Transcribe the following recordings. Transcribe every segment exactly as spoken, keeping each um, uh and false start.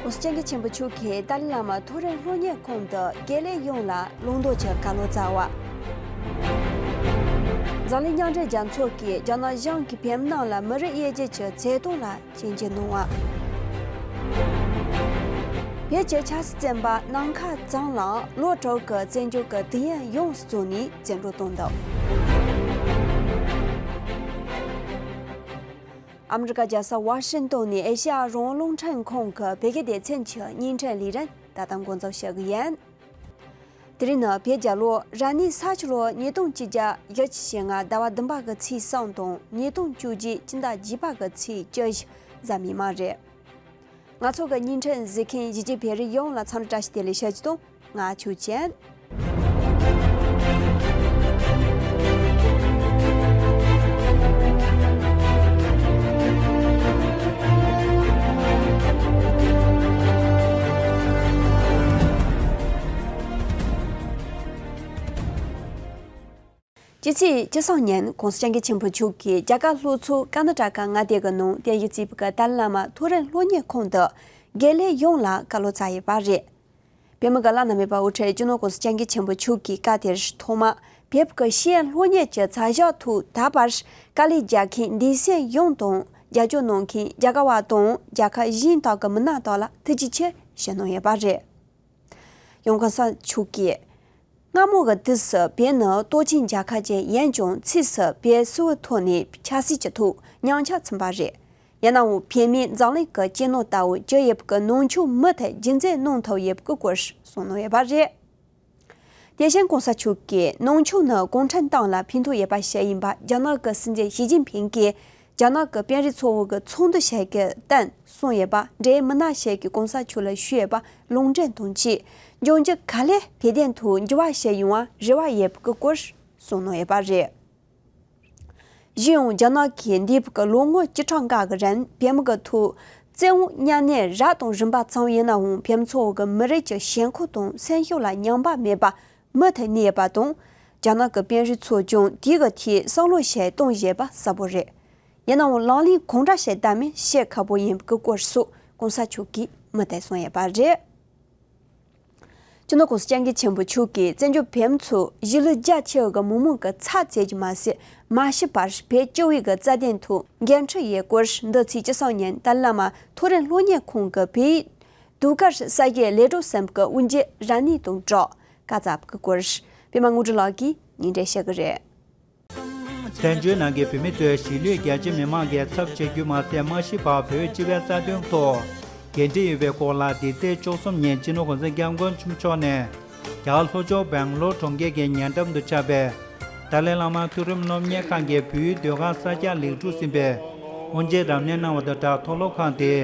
༸གོང་ས་༸སྐྱབས་མགོན་ཆེན་པོ་མཆོག་གིས་ཏཱ་ལའི་བླ་མ་མཐོ་རིམ་སློབ་གཉེར་ཁང་དུ་དགེ་ལས་ཡོངས་ལ་བླང་དོར་གྱི་བཀའ་སློབ་སྩལ་བ། འཛམ་གླིང་མཉམ་འབྲེལ་རྒྱལ་ཚོགས་ཀྱིས་རྒྱ་ནག་གཞུང་གིས་བོད་མི་རྣམས་ལ་མི་རིགས་དབྱེ་འབྱེད་ཀྱི་བྱེད་སྟངས་ལ་ཞིབ་འཇུག་གནང་བ། བོད་ཀྱི་ཆབ་སྲིད་བཙོན་པ་ནམ་མཁའ་བཟང་ལགས་ལོ་དྲུག་གི་བཙོན་འཇུག་གི་དུས་ཡུན་ཡོངས་སུ་རྫོགས་ནས་བཙོན་གྲོལ་བཏང་འདུག་ཨ་མི་རི་ཀ་རྒྱལ་ས་ཝ་ཤིང་ཏོན་ནས་ཨེ་ཤེ་ཡ་རང་དབང་རླུང་འཕྲིན་ཁང་གི་བོད་སྐད་སྡེ་ཚན་གྱི་བརྙན་འཕྲིན་ལས་རིམ་ད་ལྟ་འགོ་འཛུགས་བྱེད་ཀྱི་ཡིན། དེ་རིང་ནི་བོད་རྒྱལ་ལོ་རབ་གནས་ས་ཁྱི་ལོ་ཉིས་སྟོང་ཆིག་བརྒྱ་བཞི་བཅུ་ཞེ་ལྔ་ཟླ་བ་བདུན་པ་གི་ཚེས་གསུམ་དང་ཉིས་སྟོང་བཅུ་གཅིག་སྤྱི་ཟླ་བརྒྱད་པ་གི་ཚེས་བཅུ་བཞི་གཟའ་མིག་དམར་རེད། ང་ཚོ་གི་བརྙན་འཕྲིན་གཟིགས་མཁན་གཞིས་བྱེས་བོད་རིགས་ཡོངས་ལ་འཚམས་འདྲི་བཀྲ་ཤིས་བདེ་ལེགས་ཞུ་རྒྱུ་དང་། ང་ཆོས་ཅན། སྤྱི་ཚེས་བཅུ་གསུམ་ཉིན་༸གོང་ས་༸སྐྱབས་མགོན་ཆེན་པོ་མཆོག་གིས་རྒྱ་གར་ལྷོ་ཕྱོགས་ཀར་ན་ཊ་ཀ་མངའ་སྡེ་གི་ནང་རྟེན་གཞི་བྱས་པའི་ཏཱ་ལའི་བླ་མ་མཐོ་རིམ་སློབ་གཉེར་ཁང་དུ་དགེ་ལས་ཡོངས་ལ་བཀའ་སློབ་སྩལ་ཡོད་པ་རེད། བོད་མི་གི་བླ་ན་མེད་པ་དབུ་ཁྲིད་སྤྱི་ནོར་༸གོང་ས་༸སྐྱབས་མགོན་ཆེན་པོ་མཆོག་གིས་སྐབས་དེར་ཐོག་མར་བོད་ཀྱི་ཤེས་ཡོན་སློབ་གཉེར་གྱི་བྱ་གཞག་ཐོག་ད་བར་དཀའ་ལས་རྒྱག་མཁན་སྡེ་ཚན་ཡོངས་དང་རྒྱབ་སྐྱོར་གནང་མཁན་རྒྱ་གར་བ་དང་རྒྱལ་ཁབ་གཞན་དག་གི་མི་སྣ་དག་ལ་ཐུགས་རྗེ་ཆེ་ཞུ་གནང་ཡོད་པ་རེད། ཡང་༸གོང་ས་མཆོག་གིས། སྔ་མོ་གི་དུས་སུ་བོད་ནི་སྟོབས་ཆེན་རྒྱལ་ཁབ་ཅིག་ཡིན་ཀྱང་ཕྱིས་སུ་བོད་སིལ་བུའི་ཐོག་ནས་ཆབ་སྲིད་ཀྱི་ཐོག་ཉམས་ཆག་ཕྱིན་པ་རེད། ཡིན་ནའང་བོད་མིས་འཛམ་གླིང་གི་སྤྱི་ནོར་ལྟ་བུ་གྱུར་ཡོད་པའི་ནང་ཆོས་མུ་མཐུད་རྒྱུན་འཛིན་གནང་ཐུབ་ཡོད་པའི་སྐོར་གསུངས་གནང་ཡོད་པ་རེད། དེ་བཞིན་༸གོང་ས་མཆོག་གིས་ནང་ཆོས་ནི་གུང་ཁྲན་ཏང་ལ་ཕན་ཐོགས་ཡོད་པ་ཞིག་ཡིན་པ་རྒྱ་ནག་གི་སྲིད་འཛིན་ཞི་ཅིན་ཕིང་གིས་རྒྱ་ནག་གི་དཔོན་རིགས་ཚོ་བོ་གི་ཚོགས་འདུ་ཞིག་གི་སྟེང་གསུངས་ཡོད་པ་འབྲེལ་མི་སྣ་ཞིག་གིས་༸གོང་ས་མཆོག་ལ་ཞུས་ཡོད་པ་ལུང་འདྲེན་དང་བཅས་འབྱུང་འགྱུར་ག་ལེར་བོད་དོན་ཐོག་འགྱུར་བ་ཞིག་ཡོང་བ་རེ་བ་ཡོད་པའི་སྐོར་གསུངས་གནང་ཡོད་པ་རེད། གཞན་ཡང་རྒྱ་ནག་གིས་འདས་པའི་ལོ་ངོ་བཅུ་ཕྲག་འགའ་གི་རིང་བོད་མི་གི་ཐོག་བཙན་དབང་མྱ་ངན་རབ་དང་རིམ་པ་བྱུང་ཡིན་ནའང་བོད་མི་ཚོ་གི་མི་རིགས་ཀྱི་ཞེན་ཁོག་དང་སེམས་ཤུགས་ལ་ཉམས་པ་མེད་པ་མུ་མཐུད་གནས་ཡོད་པ་དང་། རྒྱ་ནག་གི་དཔོན་རིགས་ཚོས་ཀྱང་དེའི་གི་ཐད་བསམ་བློ་ཞིག་གཏོང་བཞིན་པ་གསལ་པོ་རེད། ཡིན་ནའང་ལག་ལེན་གང་འདྲ་ཞིག་བསྟར་མིན་བཤད་ཁག་པོ་ཡིན་པའི་སྐོར་སོགས་༸གོང་ས་མཆོག་གིས་མུ་མཐུད་གསུངས་ཡོད་པ་རེད། སྤྱི་ནོར་༸གོང་ས་༸སྐྱབས་མགོན་ཆེན་པོ་མཆོག་གིས་བཙན་བྱོལ་བོད་མི་ཚོ་གཞིས་ལུས་རྒྱ་ཆེ་བ་གི་མི་མང་གི་ཚབ་བྱེད་རྒྱུ་མ་ཟད་མ་ཤི་བར་བོད་སྤྱི་བའི་གི་རྩ་དོན་ཐོག་འགན་འཁྲི་ཡོད་སྐོར་འདི་ཚེས་བཅུ་གསུམ་ཉིན་ཏཱ་ལའི་བླ་མ་མཐོ་རིམ་སློབ་གཉེར་ཁང་གི་བོད་ཡིག་ཟློས་གར་གསར་བརྗེའི་ལས་སྒྲུབ་ཟིན་པའི་གི་དབུ་འབྱེད་རབ་གནས་དང་སྦྲགས་བཀའ་སྩལ་པའི་སྐོར་པད་མ་དངོས་གྲུབ་ལགས་ཀྱིས་སྙན་སྒྲོན་ཞུ་གི་རེད། བཙན་བྱོལ་ནང་གི་བོད་མི་ཚོས་གཞིས་ལུས་རྒྱ་ཆེ་མི་མང་གི་ཚབ་བྱེད་རྒྱུ་མ་ཟད་མ་ཤི་བར་བོད་སྤྱི་པའི་རྩ་དོན་ཐོག་འགན་འཁྲི་ཡོད་པའི་སྐོར་ལ་འདི་ཚེས་བཅུ་གསུམ་ཉིན་སྤྱི་ནོར་༸གོང་ས་༸སྐྱབས་མགོན་ཆེན་པོ་མཆོག་ནས་རྒྱ་གར་ལྷོ་ཕྱོགས་སྦེང་ལོར་གྲོང་ཁྱེར་གྱི་ཉེ་འགྲམ་དུ་ཆགས་པའི་ཏཱ་ལའི་བླ་མ་མཐོ་རིམ་སློབ་གཉེར་ཁང་གི་བོད་ཡིག་ཟློས་གར་གསར་རྒྱག་ལེགས་གྲུབ་ཟིན་པའི་དབུ་འབྱེད་རབ་གནས་གནང་བ་དང་སྦྲགས་མཐོ་སློབ་ཁང་དེའི་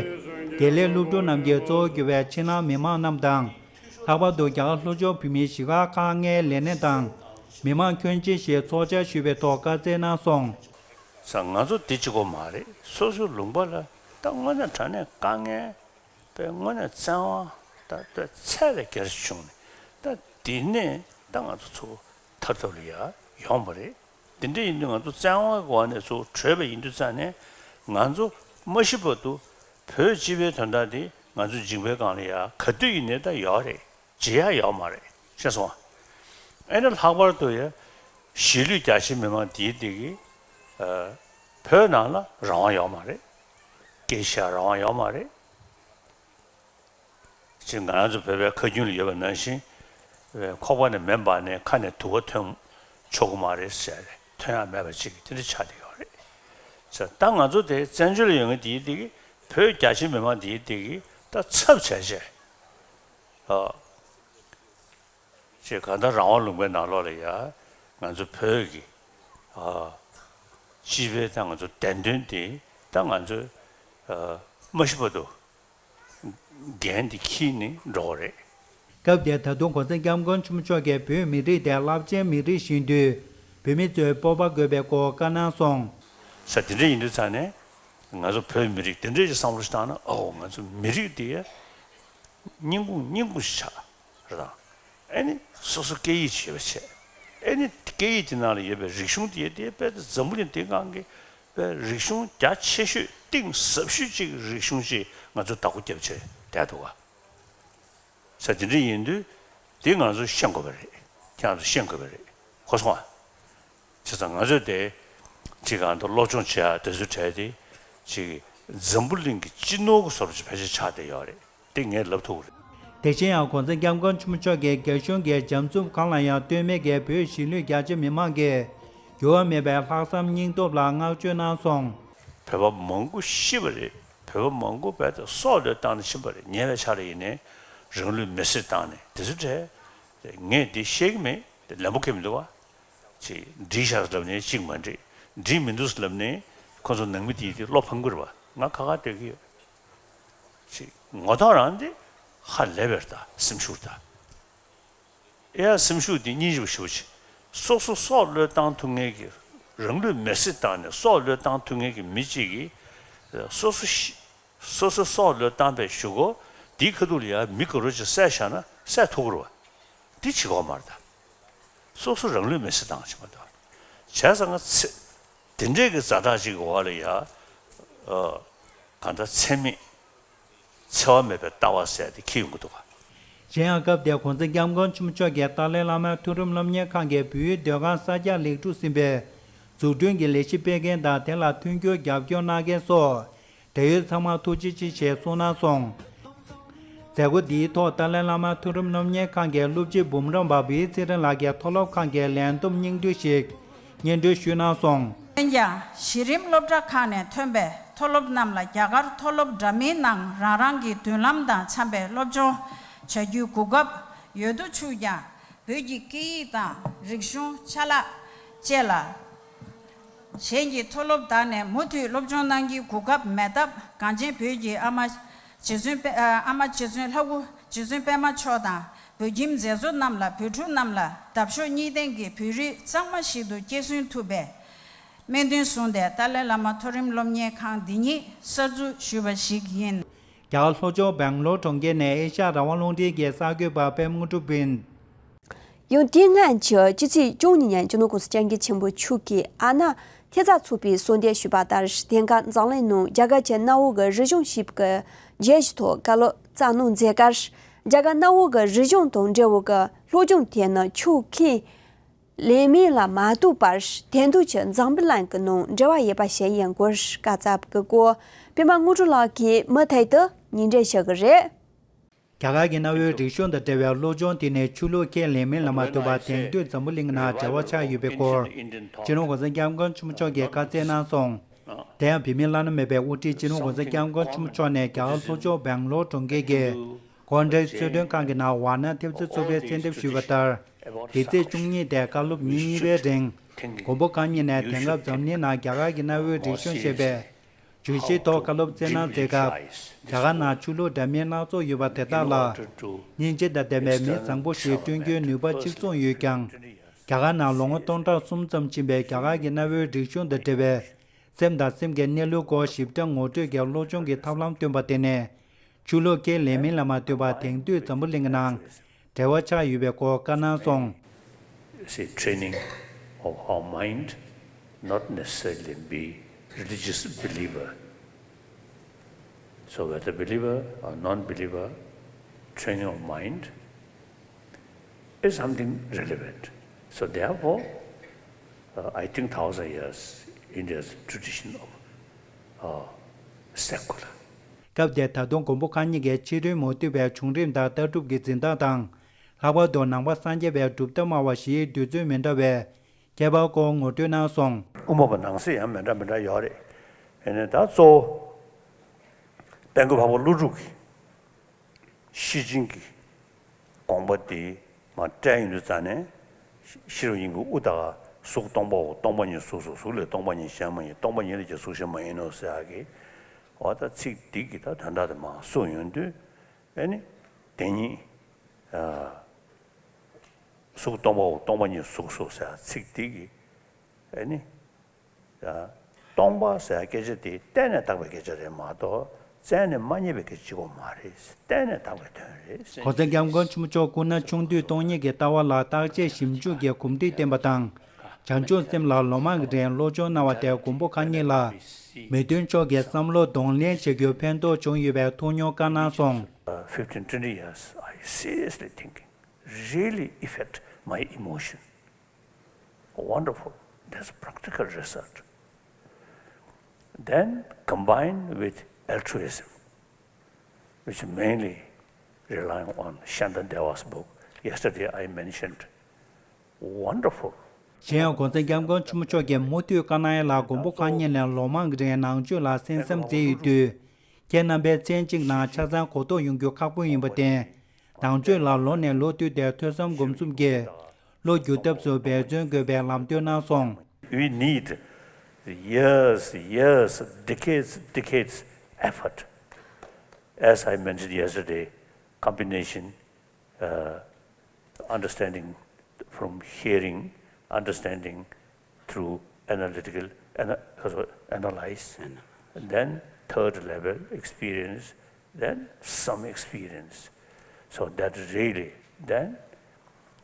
དགེ་ལས་སློབ་ཕྲུག་རྣམས་ཀྱིས་གཙོ་བོ་གྱུར་པའི་ཕྱི་ནང་མི་མང་རྣམས་དང་། ལྷག་པར་དུ་རྒྱ་གར་ལྷོ་ཕྱོགས་བོད་མིའི་གཞིས་སྒར་དཀའ་ངལ་ལས་སྣེ་དང་། མི་མང་ཁྱོན་ཆེ་ཞིག་ཚོགས་བཅར་ཞུས་པའི་ཐོག་བཀའ་སྩལ་གནང་སོང་། ས་ང་ཚོ་དེ་གཅིག་པོ་མ་རེད། སོ་སོའི་ལུང་པ་ལ་ད་དངོས་གནས་དྲང་གནས་དཀའ་ངལ་པའི་དངོས་གནས་བཙན་དབང་ད་ད་ཚད་ལས་བརྒལ་བྱུང་ནས་ད་དེ་ནས་ད་ང་ཚོ་ཚུར་ཐར་ཐབས་ལ་ཡ་ཡོང་བ་རེད། དེ་འདྲ་ཡིན་དུས་ང་ཚོ་བཙན་དབང་གི་འོག་ནས་ཚུར་བྲོས་པ་ཡིན་དུས་ཙང་ནས་ང་ཚོ་མ་ཤི་བར་དུ་བོད་སྤྱི་པའི་དོན་དག་དེ་ང་ཚོ་འཇིགས་པའི་སྒང་ལ་ཡ་ག་དུས་ཡིན་ནའི་ད་ཡོད་རེད། བརྗེད་ཡག་ཡོད་མ་རེད། ཤེས་སོང་ཨ། ཨེ་ནི་ལྷག་པར་དུ་ཡ་གཞིས་ལུས་རྒྱ་ཆེ་མི་མང་དེའི་སྟེང་གི་ཨ་བོད་ནང་ལ་རང་དབང་ཡོད་མ་རེད། སྐད་ཆ་རང་དབང་ཡོད་མ་རེད། ཅིག་ང་རང་ཚོ་བོད་པའི་ཁ་རྒྱུན་ལ་ཡོད་པ་ནང་བཞིན་ཁོག་པ་ནས་མེ་འབར་ནས་ཁ་ནས་དུ་བ་ཐོན་ཆོག་གི་མ་རེད་ཟེར་ནས་ཐོན་ཡག་མེད་པ་ཅིག་དེ་འདྲ་ཆགས་བསྡད་ཡོད་རེད། ཟེར་ད་ང་ཚོ་དེ་བཙན་བྱོལ་ལ་ཡོད་མཁན་དེའི་སྟེང་གི་བོད་རྒྱ་ཆེ་མི་མང་དེའི་སྟེང་གི་ད་ཚབ་བྱས་བྱས། ཨ། ཅེས་གང་ལྟར་རང་དབང་ལུང་པའི་ནང་ལོགས་ལ་ཡ་ང་ཚོ་བོད་ཀྱི་ཨ་སྤྱི་པའི་ད་ང་ཚོ་བདེན་དོན་དེ་ད་ང་ཚོ་ཨ་མ་ཤི་བར་དུ་འགན་དེ་འཁྱེར་ནས་འགྲོ་བ་རེད། སྐབས་དེར་ད་དུང་༸གོང་ས་༸སྐྱབས་མགོན་ཆེན་པོ་མཆོག་གིས་བོད་མི་རིགས་དེ་རླབས་ཆེན་མི་རིགས་ཤིག་ཡིན་དུས་བོད་མི་ཚོས་སྤོབས་པ་དགོས་པའི་སྐོར་བཀའ་གནང་སོང་། ས་དེ་འདྲ་ཡིན་དུས་ཙང་ནས་ང་ཚོ་བོད་མི་རིགས་དེ་འདྲ་ཞིག་བསམ་བློ་ཞིག་བཏང་ན་ཨོ་ང་ཚོ་མི་རིགས་དེ་སྙིང་ཁུང་སྙིང་ཁུང་ཞིག་ཆགས། རེད་དང་། ཨེ་ནི་སོ་སོ་སྐད་ཡིག་ཅིག་ཡོད་པ་བྱས། ཨེ་ནི་སྐད་ཡིག་དེ་ནང་ལ་ཡོད་པའི་རིག་གཞུང་དེ་དེ་དཔེ་འཛམ་བུ་གླིང་དེ་སྒང་གི་དཔེ་རིག་གཞུང་རྒྱ་ཆེ་ཤོས་གཏིང་ཟབ་ཤོས་ཅིག་རིག་གཞུང་ཅིག་ང་ཚོ་བདག་པོ་རྒྱབ་བྱས། བསྡད་འདུག་ག་ས་དེ་འདྲ་ཡིན་དུས་དེ་ང་ཚོས་ཤེས་དགོས་པ་རེད། ཁྱེད་རང་ཚོས་ཤེས་དགོས་པ་རེད། གོ་སོང་ཨ། བྱས་ཙང་ང་ཚོས་དེ་ཅིག་གང་དུ་སློབ་སྦྱོང་བྱེད་ཡ་དེ་ཚོའི་གྲས་དེ་ཅིག་འཛམ་བུ་གླིང་གི་སྤྱི་ནོར་གྱི་བཟོ་འདྲ་ཅིག་ཕལ་ཆེར་ཆགས་བསྡད་ཡོད་རེད། དེ་ངས་ལབ་ཐུབ་ཀྱི་རེད། དེ་བཞིན་ཡང་༸གོང་ས་༸སྐྱབས་མགོན་ཆེན་པོ་མཆོག་གིས་རྒྱ་གཞུང་གིས་འཇབ་རྩུབ་གང་ལ་ཡང་ལྟོས་མེད་ཀྱིས་བོད་གཞིས་ལུས་རྒྱ་ཆེ་མི་མང་གི་འགྱུར་བ་མེད་པའི་ལྷག་བསམ་སྙིང་སྟོབས་ལ་བསྔགས་བརྗོད་གནང་སོང་། བོད་པ་མང་པོ་ཤི་བ་རེད། བོད་པ་མང་པོ་བས་ཏེ་སྲོག་བློས་བཏང་ནས་ཕྱིན་པ་རེད། ཉེ་བའི་ཆར་ལ་ཡིན་ནའི་རང་ལུས་མེར་སྲེག་བཏང་ནས་དེ་ཚོ་འདྲ། ངས་འདི་བཤད་ཀྱི་མེད། ལན་པོ་ཁེལ་མི་འདུག་བ། ཅིག་འགྲིག་ཤག་ལབ་ནས་གཅིག་མ་འགྲིག་འགྲིག་མི་འདུག་ལབ་ནས་ཁོ་ཚོ་ནང་མི་དེ་དེ་བློ་ཕམ་གྱི་རེད་བ། ང་ཁ་ཁ་སྡོད་ཀྱི་ཡོད། ཅིག་ངོ་ཐོག་རང་དེ་ཧ་ལས་པའི་ད་སེམས་ཤུགས་ད། ཨེ་ཡ་སེམས་ཤུགས་དེ་སྙིང་རྗེ་པོ་ཞེ་པོ་ཅིག་སོ་སོ་སྲོག་བློས་བཏང་ཐུབ་མཁན་གྱི་རང་ལུས་མེར་སྲེག་བཏང་ནས་སྲོག་བློས་བཏང་ཐུབ་མཁན་གྱི་མི་གཅིག་གིས་སོ་སོ་ཤི་སོ་སོ་སྲོག་བློས་བཏང་པའི་གཞུག་གུ་དེའི་ཁ་ཐུག་ལ་ཡ་མི་ག་རོ་ཅིག་བསད་བཞག་ན་བསད་ཐུབ་ཀྱི་རེད་བ། འདི་བྱེད་དགོས་མ་རེད་ད། སོ་སོ་རང་ལུས་མེར་སྲེག་བཏང་བྱེད་མ་གཏོགས། བྱས་ཙང་ང་ཚེ་དེ་འདྲས་ཀྱི་ཛ་དྲག་ཅིག་གི་འོག་ལ་ཡ། ཨ། གང་ལྟར་འཚེ་མེད། འཚེ་བ་མེད་པའི་ལྟ་བ་ཟེར་དེ་འཁྱེར་ཡོང་གི་འདུག་ག་གཞན་ཡང་སྐབས་དེར་༸གོང་ས་༸སྐྱབས་མགོན་ཆེན་པོ་མཆོག་གིས་ཏཱ་ལའི་བླ་མའི་མཐོ་རིམ་སློབ་གཉེར་ཁང་གི་བོད་ཡིག་ཟློས་གར་ས་ཆ་ལེགས་གྲུབ་ཟིན་པའི་འཛུགས་སྐྲུན་གྱི་ལས་གཞི་སྤེལ་མཁན་དང་དེ་ལ་མཐུན་འགྱུར་རྒྱབ་སྐྱོར་གནང་མཁན་སོགས། འབྲེལ་ཡོད་ཚང་མར་ཐུགས་རྗེ་ཆེ་ཞེས་གསུངས་གནང་སོང་། མཛད་སྒོ་འདིའི་ཐོག་ཏཱ་ལའི་བླ་མ་མཐོ་རིམ་སློབ་གཉེར་ཁང་གི་སློབ་སྤྱི་འབུམ་རམས་པ་བི་ཚེ་རིང་ལགས་ཀྱིས་མཐོ་སློབ་ཁང་གི་ལས་བསྡོམས་སྙིང་བསྡུས་ཤིག་སྙན་སྒྲོན་ཞུས་གནང་སོང་། འོན་ཀྱང་གཞི་རིམ་སློབ་གྲྭ་ཁག་ནས་ཐོན་པའི་མཐོ་སློབ་རྣམས་ལ་རྒྱ་གར་མཐོ་སློབ་འདྲ་མིན་ནང་རང་རང་གི་མདུན་ལམ་དང་འཚམ་པའི་སློབ་སྦྱོང་བྱ་རྒྱུའི་གོ་སྐབས་ཡོད་དོ་ཅོག་ཀྱང་། བོད་ཀྱི་སྐད་ཡིག་དང་རིག་གཞུང་ཆ་ལག་བཅས་ལ་གཞན་གྱི་མཐོ་སློབ་དག་ནས་མུ་མཐུད་སློབ་སྦྱོང་གནང་རྒྱུའི་གོ་སྐབས་མེད་སྟབས། གངས་ཅན་བོད་ཀྱི་ཨ་མ་རྗེ་བཙུན་པད་ཨ་མ་རྗེ་བཙུན་ལྷ་སྐུ་རྗེ་བཙུན་པད་མ་མཆོག་དང་། བོད་ཁྱིམ་མཛད་གཙོ་རྣམས་ལ་བོད་ཕྲུག་རྣམས་ལ་འདབ་གཤོག་གཉིས་ལྡན་གྱི་བོད་རིགས་གཙང་མ་ཞིག་ཏུ་སྐྱེད་སྲིང་ཐུབ་པའི་སྨོན་འདུན་བཟུང་སྟེ་ཏཱ་ལའི་བླ་མ་མཐོ་རིམ་སློབ་གཉེར་ཁང་འདི་ཉིད་གསར་འཛུགས་ཞུས་པ་ཞིག་ཡིན། རྒྱ་གར་ལྷོ་ཕྱོགས་སྦེང་ལོར་གྲོང་ཁྱེར་ནས་ཨེ་ཤ་ཡ་རང་དབང་རླུང་འཕྲིན་གྱི་གསར་འགོད་པ་པད་མ་དངོས་གྲུབ་ཡིན། ཡང་དེ་སྔ་ཕྱི་ཕྱི་ཚེས་བཅུ་གཉིས་ཉིན་སྤྱི་ནོར་གོང་ས་སྐྱབས་མགོན་ཆེན་པོ་མཆོག་གིས་ཨ་ན་ཐེབས་རྩ་ཚོགས་པས་གསོལ་འདེབས་ཞུས་པ་ལྟར། དེང་སྐབས་འཛམ་གླིང་ནང་རྒྱ་གར་གྱི་གནའ་བོ་གི་རིག་གཞུང་ཞིབ་ཀྱི་བརྗོད་གཞི་ཐོག་བཀའ་སློབ་སྩལ་གནང་མཛད་ཁར། རྒྱ་གར་གནའ་བོ་གི་རིག་གཞུང་དང་འབྲེལ་བའི་གི་སློབ་སྦྱོང་དེ་ནི་ཆོས་ཁས་ལེན་མིན་ལ་མ་ལྟོས་པར་དེང་དུས་ཀྱི་འཛམ་བུ་གླིང་གི་ནང་འབྲེལ་བ་ཡོད་པ་ཞིག་ཡིན་སྐོར་བཀའ་སྩལ་གྱི་སྐོར་པད་མ་དངོས་གྲུབ་ལགས་ཀྱིས་མུ་མཐུད་དུ་སྙན་སྒྲོན་ཞུ་གི་རེད། རྒྱ་གར་གྱི་གནའ་བོའི་རིག་གཞུང་དང་འབྲེལ་བའི་སློབ་སྦྱོང་དེ་ནི་ཆོས་ལུགས་ཁས་ལེན་མིན་ལ་མ་ལྟོས་པར་དེང་དུས་འཛམ་བུ་གླིང་ནང་འབྲེལ་བ་ཆགས་ཡོད་པའི་སྐོར་སྤྱི་ནོར་གོང་ས་སྐྱབས་མགོན་ཆེན་པོ་མཆོག་གིས་བཀའ་སྩལ་གནང་སོང་། དེ་ཡང་བོད་མིའི་བླ་ན་མེད་པའི་དབུ་ཁྲིད་སྤྱི་ནོར་གོང་ས་སྐྱབས་མགོན་ཆེན་པོ་མཆོག་ནས་རྒྱ་གར་ལྷོ་ཕྱོགས་སྦེང་ལོར་གྲོང་ཁྱེར་གྱི་ཀོན་ཌེ་གཙོས་དོན་ཁང་གི་ནང་ཝཱ་ཎ་ཐེབས་རྩ་ཚོགས་པས་གསལ་འདེབས་ཞུས་པ་ལྟར། འདི་ཚེས་བཅུ་གཉིས་དེ་བཀའ་སློབ་ཉིན་གཉིས་པའི་རིང་། མགོན་པོ་གང་ཉིད་ནས་དེང་སྐབས་འཛམ་གླིང་ནང་རྒྱ་གར་གྱི་གནའ་བོའི་རིག་གཞུང་ཞེས་པའི་བརྗོད་གཞིའི་ཐོག་བཀའ་སློབ་སྩལ་གནང་མཛད་སྐབས། རྒྱ་གར་ནང་ཆོས་ལུགས་འདྲ་མིན་སྣ་ཚོགས་ཡོད་པ་དེ་དག་ལ་སྙིང་རྗེ་དང་ལྡན་པའི་མི་བཟང་པོ་ཞིག་བསྐྲུན་རྒྱུའི་ནུས་པ་གཅིག་མཚུངས་ཡོད་ཀྱང་། རྒྱ་གར་ནང་ལོ་ངོ་སྟོང་ཕྲག་གསུམ་ཙམ་ཕྱིན་པའི་རྒྱ་གར་གྱི་གནའ་བོའི་རིག་གཞུང་དང་འབྲེལ་བའི་སེམས་དང་སེམས་ཀྱི་གནས་ལུགས་སྐོར་ཞིབ་ཕྲ་ངོ་སྤྲོད་ཀྱི་སློབ་སྦྱོང་གི་ཐབས་ལམ་བཏོན་པ་དེ་ནི་ཆོས་ལུགས་ཁས་ལེན་མིན་ལ་མ་ལྟོས་པར་དེང་དུས་འཛམ་བུ་གླིང་གི་ནང་འབྲེལ་བ་ཆགས་ཡོད་པའི་སྐོར་བཀའ་གནང་སོང་། Say, training of our mind, not necessarily be religious believer. So whether believer or non-believer, training of mind is something relevant. So therefore, uh, I think thousand years India's tradition of, uh, secular. སྐབས་དེར་ད་དུང་མགོན་པོ་གང་ཉིད་ཀྱིས་ཕྱི་རོལ་མུ་སྟེགས་པའི་བྱུང་རིམ་དང་ལྟ་གྲུབ་ཀྱི་འཛིན་སྟངས་དང་། ལྷག་པར་དུ་ནང་པ་སངས་རྒྱས་པའི་གྲུབ་མཐའ་སྨྲ་བ་བཞིའི་འདོད་ཚུལ་མི་འདྲ་བའི་ཁྱད་པར་སྐོར་ངོ་སྤྲོད་གནང་སོང་། དབུ་མ་པ་ནང་གསེས་ཡང་མི་འདྲ་མི་འདྲ་ཡོད་རེད། ཡིན་ནའི་ད་གཙོ་བོ་དཔལ་མགོན་འཕགས་པ་ཀླུ་སྒྲུབ་ཀྱི་ཤེར་ཕྱིན་གྱི་དགོངས་པ་དེ་མར་བཀྲལ་ཡོང་དུས་ཙང་ནས། ཤེས་རབ་དབྱིངས་ཀྱི་དབུ་དང་གཟུགས་སྟོང་པའོ། སྟོང་པ་ཉིད་གཟུགས་སོ། གཟུགས་ལས་སྟོང་པ་ཉིད་གཞན་མ་ཡིན། སྟོང་པ་ཉིད་ལས་ཀྱང་གཟུགས་གཞན་མ་ཡིན་ནོ་ཟེར་ཡག་གི། འོ་ད་ཚིག་འདི་གི་ད་དོན་དག་དེ་མར་གསུངས་ཡོང་དུས། ཨེ་ནི། དེ་ཉིད། ཨ། གཟུགས་སྟོང་པའོ། སྟོང་པ་ཉིད་གཟུགས་སོ་ཟེར་ཚིག་འདི་གིས་ཨེ་ནི། ཨ། སྟོང་པ་ཟེར་སྐད་ཆ་དེ་གཏན་ནས་དག་པའི་སྐད་ཆ་རེད་མ་གཏོགས་བཙལ་ནས་མ་རྙེད་པའི་སྐད་ཆ་གཅིག་པོ་མ་རེད། གཏན་ནས་དག་པའི་དོན་རེད། གོང་ས་སྐྱབས་མགོན་ཆེན་པོ་མཆོག་སྐུ་ན་ཆུང་དུས་སྟོང་ཉིད་ཀྱི་ལྟ་བ་ལ་བརྟག་དཔྱད་ཞིབ་འཇུག་གི་གོམས་འདྲིས་བསྟན་པ་དང་། བྱང་ཆུབ་སེམས་ལ་ལོ་མང་གི་རིང་སློབ་སྦྱོང་གནང་བ་དེ་མགོན་པོ་མཁའ་བརྙེས་ལ་མི་མཐུན་ཕྱོགས་ཀྱི་བསམ་བློ་གདོང་ལེན་བྱེད་རྒྱུར་ཕན་ཐོགས་བྱུང་ཡོད་པའི་ཐུགས་མྱོང་བཀའ་གནང་སོང་། Uh, fifteen, twenty years, I seriously thinking, really affect my emotion. Wonderful. That's practical result. Then combined with altruism, which mainly relying on Shantan Deva's book. Yesterday I mentioned. Wonderful. གཞན་ཡང་༸གོང་ས་༸སྐྱབས་མགོན་ཆེན་པོ་མཆོག་གིས་མུ་མཐུད་བཀའ་གནང་ཡ་ལ་མགོན་པོ་མཁའ་བརྙེས་ནས་ལོ་མང་གི་རིང་ནང་ཆོས་ལ་གསན་བསམ་མཛད་ཡོད་དུས། ཁྱེད་རྣམ་པས་མཚན་གཅིག་ནང་ཆ་ཚང་གོ་རྟོགས་ཡོང་རྒྱུ་ཁག་པོ་ཡིན་པར་བརྟེན། ནང་ཆོས་ལ་ལོ་ནས་ལོ་བསྟུད་དེ་ཐོས་བསམ་སྒོམ་གསུམ་གྱིས་བློ་བསྒྱུར་ཐབས་སུ་འབད་བརྩོན་དགོས་པའི་ལམ་སྟོན་གནང་སོང་། We need years, years, decades, decades effort. As I mentioned yesterday, combination, uh, understanding from hearing, understanding through analytical, ana- uh, analyze, and then third level experience, then some experience. So that really then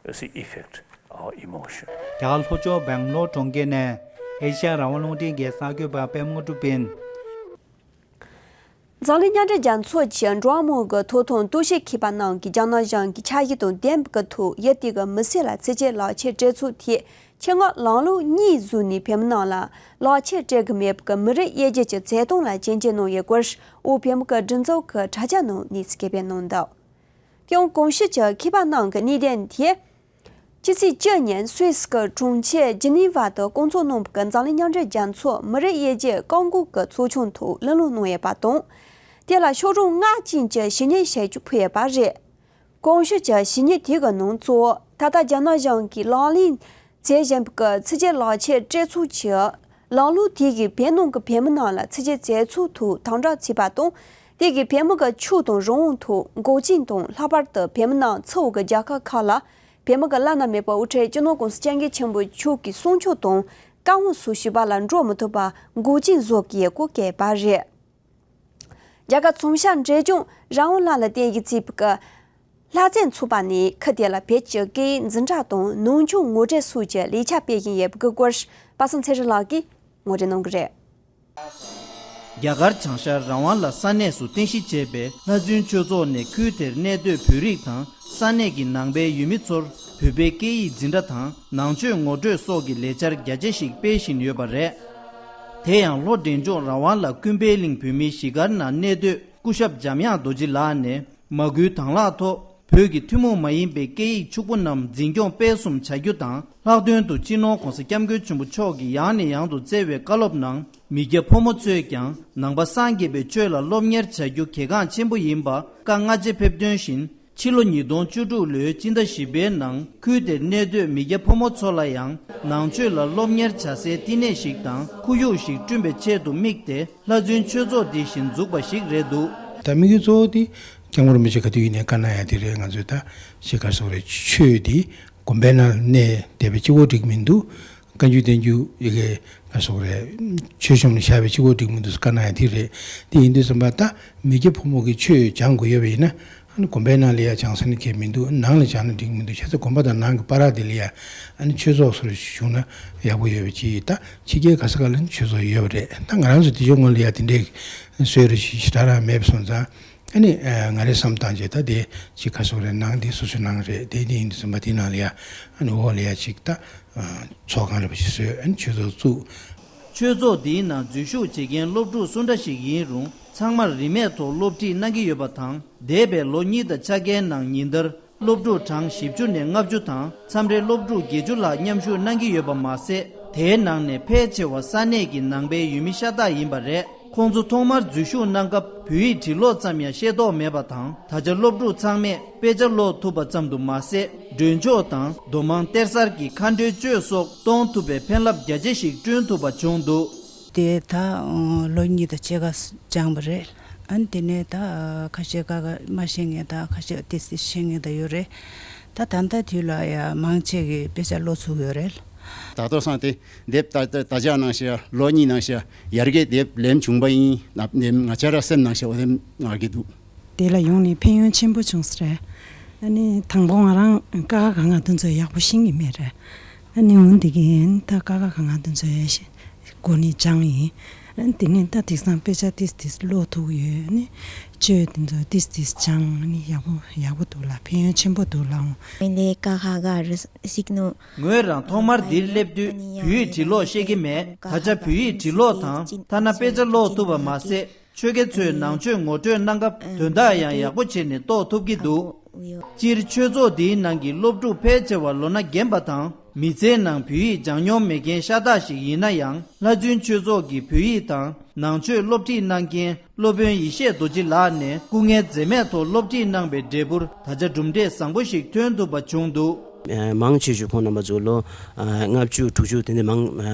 is the effect of emotion. རྒྱ་གར་ལྷོ་ཕྱོགས་སྦེང་ལོར་གྲོང་ཁྱེར་ནས་ཨེ་ཤ་ཡ་རང་དབང་རླུང་འཕྲིན་གྱི་གསར་འགོད་པ་པད་མ་དངོས་གྲུབ་ཡིན། འཛམ་གླིང་མཉམ་འབྲེལ་རྒྱལ་ཚོགས་ཀྱི་འགྲོ་བ་མིའི་ཐོབ་ཐང་གཏུག་བཤེར་མཁས་པ་རྣམས་ཀྱིས་རྒྱ་ནག་གཞུང་གི་འཆར་གཞི་དང་ལྡན་པའི་ཐོག་ཡུལ་དེ་གའི་མི་སེར་ལ་ཚུད་རྒྱུའི་ལག་ཁྱེར་སྤྲད་ཚུལ་དེ་ཆེད་མངགས་ལམ་ལུགས་གཉིས་བཟུང་ནས་བོད་མི་རྣམས་ལ་ལག་ཁྱེར་སྤྲད་ཀྱི་མེད་པའི་མི་རིགས་དབྱེ་འབྱེད་ཀྱི་བརྩེ་དུང་ལ་སྐྱོན་བརྗོད་གནང་ཡོད་སྐོར་བོད་མི་གི་སྒྲིག་འཛུགས་ཀྱི་དྲ་རྒྱ་ནང་གནས་ཚུལ་སྐྱེལ་སྤེལ་གནང་འདུག་དེ་ཡང་གོང་ཞུས་ཀྱི་མཁས་པ་རྣམས་ཀྱི་གནད་དོན་དེ། ཕྱི་ཚེས་བཅུ་ཉིན་སུད་སི་གི་གྲོང་ཁྱེར་ཇི་ནི་ཝ་དུ་བསྐོང་ཚོགས་གནང་བའི་འཛམ་གླིང་མཉམ་འབྲེལ་རྒྱལ་ཚོགས་མི་རིགས་དབྱེ་འབྱེད་བཀག་འགོག་གི་ཚོགས་ཆུང་ཐོག་གླེང་སློང་གནང་ཡོད་པ་དང་། དེ་ལ་ཤོག་གྲངས་ལྔ་ཅན་གྱི་ཞུ་སྙན་ཞལ་འཇུག་ཕུལ་ཡོད་པ་རེད། གོང་ཞུས་ཀྱི་ཞུ་སྙན་དེ་གི་ནང་གཙོ་བོ་ད་ལྟ་རྒྱ་ནག་གཞུང་གིས་ལག་ལེན་མཛད་བཞིན་པའི་ཚུད་རྒྱུའི་ལག་ཁྱེར་སྤྲད་ཚུལ་གྱི་ལམ་ལུགས་དེ་གིས་བོད་ནང་གི་བོད་མི་རྣམས་ལ་ཚུད་རྒྱུ་མཛད་ཚུལ་ཐོག་དམ་དྲག་བྱས་པ་དང་། དེ་གིས་བོད་མི་གི་ཆོས་དང་རང་དབང་ཐོག་འགོག་རྐྱེན་དང་། ལྷག་པར་དུ་བོད་མི་རྣམས་ཚུད་ཡོད་རྒྱལ་ཁབ་ཁག་ལ་བོད་མི་གི་བླ་ན་མེད་པའི་དབུ་ཁྲིད་སྤྱི་ནོར་༸གོང་ས་༸སྐྱབས་མགོན་ཆེན་པོ་མཆོག་གི་གསུང་ཆོས་དང་བཀའ་དབང་སོགས་ཞུ་བ་ལ་འགྲོ་མི་ཐུབ་པར་འགོག་རྐྱེན་བཟོ་གི་ཡོད་སྐོར་བཀོད་པ་རེད། རྒྱ་གར་ཚོང་ཤག་འབྲས་ལྗོངས་རང་དབང་ལ་ལ་བརྟེན་གྱིས་བརྩིས་པའི་ལྷ་རྩེ་ཚོགས་པ་ནས་ཁུལ་དེ་ལ་བོད་ཀྱི་སྐད་ཡིག་འཛིན་གྲྭ་དང་ནང་ཆོས་ངོ་སྤྲོད་སོགས་ཀྱི་ལས་འཆར་སྤེལ་བཞིན་ཡོད་པའི་སྐོར་པ་སངས་ཚེ་རིང་ལགས་ཀྱིས་ངོ་སྤྲོད་གནང་གི་རེད། རྒྱ་གར་བྱང་ཤར་རང་དབང་ལ་ས་གནས་སུ་རྟེན་གཞི་བྱས་པའི་ལྷ་རྫུན་ཆོས་ཚོགས་ནས་ཁུལ་དེར་གནས་སྡོད་བོད་རིགས་དང་ས་གནས་ཀྱི་ནང་པའི་ཡུལ་མི་ཚོར་བོད་པའི་སྐད་ཡིག་འཛིན་གྲྭ་དང་ནང་ཆོས་ངོ་སྤྲོད་སོགས་ཀྱི་ལས་འཆར་རྒྱ་ཆེ་ཞིག་སྤེལ་བཞིན་ཡོད་པ་རེད། དེ་ཡང་ལྷོ་འབྲས་ལྗོངས་རང་དབང་ལ་ཀུན་ཕན་གླིང་བོད་མིའི་གཞིས་སྒར་ནང་གནས་སྡོད་སྐུ་ཞབས་འཇམ་དབྱངས་རྡོ་རྗེ་ལགས་ནས་མ་སྐུལ་དང་བླངས་ཐོག་བོད་ཀྱི་ཐུན་མོང་མ་ཡིན་པའི་སྐད་ཡིག་ཕྱུག་པོ་རྣམས་འཛིན་སྐྱོང་སྤེལ་གསུམ་བྱ་རྒྱུ་དང་། ལྷག་དོན་དུ་སྤྱི་ནོར་༸གོང་ས་༸སྐྱབས་མགོན་ཆེན་པོ་མཆོག་གིས་ཡང་ནས་ཡང་དུ་བསྩལ་བའི་བཀའ་སློབ་ནང་། མི་སྐྱ་ཕོ་མོ་ཚོས་ཀྱང་ནང་པ་སངས་རྒྱས་པའི་ཆོས་ལ་སློབ་གཉེར་བྱ་རྒྱུ་གལ་འགངས་ཆེན་པོ་ཡིན་པ་བཀའ་སྔ་རྗེས་ཕེབས་དོན་བཞིན། ཕྱི་ལོ་ཉིས་སྟོང་བཅུ་དྲུག་ལོའི་སྤྱི་ཟླ་བཞི་པའི་ནང་ཁུལ་དེར་གནས་སྡོད་མི་སྐྱ་ཕོ་མོ་ཚོ་ལ་ཡང་ནང་ཆོས་ལ་སློབ་གཉེར་བྱ་སའི་བསྟི་གནས་ཤིག་དང་ཁོར་ཡུག་ཞིག་བསྐྲུན་པའི་ཆེད་དུ་དམིགས་ཏེ། ལྷ་རྫུན་ཆོས་ཚོགས་འདི་བཞིན་འཛུགས་པ་ཞིག་རེད་འདུག། ད་དམིགས་ཡུལ་གཙོ་བོ་དེ་སྐྱབས་མགོན་རིན་པོ་ཆེ་ག་དུས་ཡིན་ནའི་བཀའ་གནང་ཡ་དེ་རེད། ང་ཚོས་ད་ཅིག་ག་རེ་ཟེར་དགོས་རེད། ཆོས་འདི་དགོན་པའི་ནང་ལ་གནས་བསྡད་པའི་གཅིག་པོ་འགྲིག་མི་འདུག། བཀའ་འགྱུར་བསྟན་འགྱུར་ཡི་གེ་ག་རེ་ཟེར་དགོས་རེད། ཆོས་གཤོམ་ནས་བཞག་པའི་གཅིག་པོ་འགྲིག་མི་འདུག་བཀའ་གནང་ཡ་དེ་རེད། དེ་ཡིན་དུས་ཙམ་པ་ད་མི་སྐྱ་ཕོ་མོ་གིས་ཆོས་སྦྱང་དགོས་ཡོད་པ་ཡིན་ན། ཨ་ནི་དགོན་པའི་ནང་ལ་ཡ་སྦྱང་ས་ནི་གང་ཡང་མི་འདུག། ནང་ལ་སྦྱང་ན་འགྲིག་མི་འདུག། བྱས་ཙང་དགོན་པ་དང་ནང་གི་བར་དེ་ལ་ཡ་ཨ་ནི་ཆོས་ཚོགས་སུ་ཞུགས་ན་ཡག་པོ་ཡོད་པ་ཅིག། ད་ཕྱི་རྒྱལ་ག་ས་ག་ལ་ནི་ཆོས་ཚོགས་ཡོད་པ་རེད། ད་ང་རང་ཚོ་དེ་ཕྱོགས་ངོས་ལ་ཡ་དེ་འདྲའི་བཟོས་རེ་ཞིག་ཞེ་དྲག་རང་མེད་པ་སོང་ཙང་། ཨ་ནི་ཨ་ང་རའི་བསམ་སྟངས་བྱས་ད་དེ་ཅིག་ག་རེ་ཟེར་དགོས་རེད། ནང་དེ་སོ་སོའི་ནང་རེད། དེ་དེ་ཡིན་དུས་ཙམ་པ་དེ་ནང་ལ་ཡ་ཨ་ནི་འོག་ལ་ཡ་ཅིག་ད་ཚོགས་ཁང་འདྲ་པོ་ཞིག་བཟོས། ཨ་ནི་ཆོས་ཚོགས་བཙུགས། ཆོས་ཚོགས་འདིའི་ནང་འཛུལ་ཞུགས་བྱེད་མཁན་སློབ་ཕྲུག་སུ་འདྲ་ཞིག་ཡིན་རུང་ཚང་མར་རིན་མེད་ཐོག་སློབ་ཁྲིད་གནང་གི་ཡོད་པ་དང་། འདས་པའི་ལོ་གཉིས་དང་ཕྱེད་ཀའི་ནང་ཉིན་ལྟར་སློབ་ཕྲུག་གྲངས་བཞི་བཅུ་ནས་ལྔ་བཅུ་དང་མཚམས་རེ་སློབ་ཕྲུག་བརྒྱད་ཅུ་ལྷག་མཉམ་ཞུགས་གནང་གི་ཡོད་པ་མ་ཟད། དེའི་ནང་ནས་ཕལ་ཆེ་བ་ས་གནས་ཀྱི་ནང་པའི་ཡུལ་མི་ཤ་སྟག་ཡིན་པ་རེད། ཁོང་ཚོ་ཐོག་མར་འཛུལ་ཞུགས་གནང་སྐབས་བོད་ཡིག་འབྲི་ཀློག་ཙམ་ཡང་ཤེས་རྟོགས་མེད་པ་དང་། ད་ཆ་སློབ་ཕྲུག་ཚང་མས་དཔེ་ཆ་ཀློག་ཐུབ་པ་ཙམ་དུ་མ་ཟད། མགྲོན་ཆོག་དང་མདོ་མང་གཏེར་གསར་གྱི་མཁའ་འགྲོའི་གཅོད་སོགས་གཏོང་ཐུབ་པའི་ཕན་རླབས་རྒྱ་ཆེ་ཞིག་བསྐྲུན་ཐུབ་པ་བྱུང་འདུག། དེ་ད་ལོ་གཉིས་དང་ཕྱེད་ཀ་སྦྱངས་པ་རེད། ཨ་ནི་དེ་ནས་ད་ཁ་ཤས་ཀ་ཁ་མ་ཤེས་མཁན་དང་ཁ་ཤས་ཏོག་ཙམ་ཤེས་མཁན་དང་ཡོད་རེད། ད་ད་ལྟ་དུས་ལ་ཡ་མང་ཆེ་གིས་དཔེ་ཆ་ཀློག་ཚུགས་ཡོད་རེད། ད་ལྟ་སང་དེ་དེབ་ད་ད་ད་ཆ་ནང་བཞིན་ལོ་གཉིས་ནང་བཞིན་ཡར་རྒྱས་དེབ་ལེན་བྱུང་པ་ཡིན། ནབ་ནེམ་ང་ཆ་ར་སེམས་ནང་བཞིན་འོ་དེམ་ང་གི་འདུག། དེ་ལ་ཡོང་ནས་ཕན་ཡོན་ཆེན་པོ་བྱུང་ས་རེད། ཨ་ནི་དང་པོ་ང་རང་ཀ་ཁ་ག་ང་དེ་ཚོ་ཡག་པོ་ཤེས་ཀྱི་མེད་རེད། ཨ་ནི་འོན་ཏེ་གིན་ད་ཀ་ཁ་ག་ང་དེ་ཚོའི་གོ་ནི་སྦྱངས་ཡིན། ཨ་ནི་དེ་ནས་ད་དེང་སང་དཔེ་ཆ་ཏིས་ཏིས་ཀློག་ཐུབ་ཡོད། ཨ་ནི་བཅོས་དེ་ཚོ་ཏིས་ཏིས་སྦྱངས། ཨ་ནི་ཡག་པོ་ཡག་པོ་འདུག་ལ། ཕན་ཡོན་ཆེན་པོ་འདུག་ལ། འོང་། ངོས་རང་ཐོག་མར་འདིར་སླེབས་དུས་བོད་ཡིག་འབྲི་ཀློག་ཤེས་ཀྱི་མེད། ད་ཆ་བོད་ཡིག་འབྲི་ཀློག་དང་ཐ་ན་དཔེ་ཆ་ཀློག་ཐུབ་པ་མ་ཟད། ཆོས་དགེ་ཚོས་ནང་ཆོས་ངོ་སྤྲོད་གནང་སྐབས་དོན་དག་ཡང་ཡག་པོ་བྱས་ནས་རྟོགས་ཐུབ་ཀྱི་འདུག། སྤྱིར་ཆོས་ཚོགས་འདིའི་ནང་གི་སློབ་ཕྲུག་ཕལ་ཆེ་བ་ལོ་ན་རྒན་པ་དང་མི་ཚེའི་ནང་བོད་ཡིག་སྦྱངས་མྱོང་མེད་མཁན་ཤ་སྟག་ཞིག་ཡིན་ན་ཡང་། ལྷ་རྫུན་ཆོས་ཚོགས་ཀྱི་བོད་ཡིག་དང་ནང་ཆོས་སློབ་ཁྲིད་གནང་མཁན་སློབ་དཔོན་ཡེ་ཤེས་རྡོ་རྗེ་ལགས་ནས་སྐུ་ངལ་འཛེམས་མེད་ཐོག་སློབ་ཁྲིད་གནང་པའི་འབྲས་བུར་ད་ཆ་གྲུབ་འབྲས་བཟང་པོ་ཞིག་ཐོན་ཐུབ་པ་བྱུང་འདུག། མང་ཆེ་ཤོས་ཁོང་རྣམ་པ་ཚོ་ལོ་ལྔ་བཅུ་དྲུག་ཅུ་དེ་འདྲ་མང་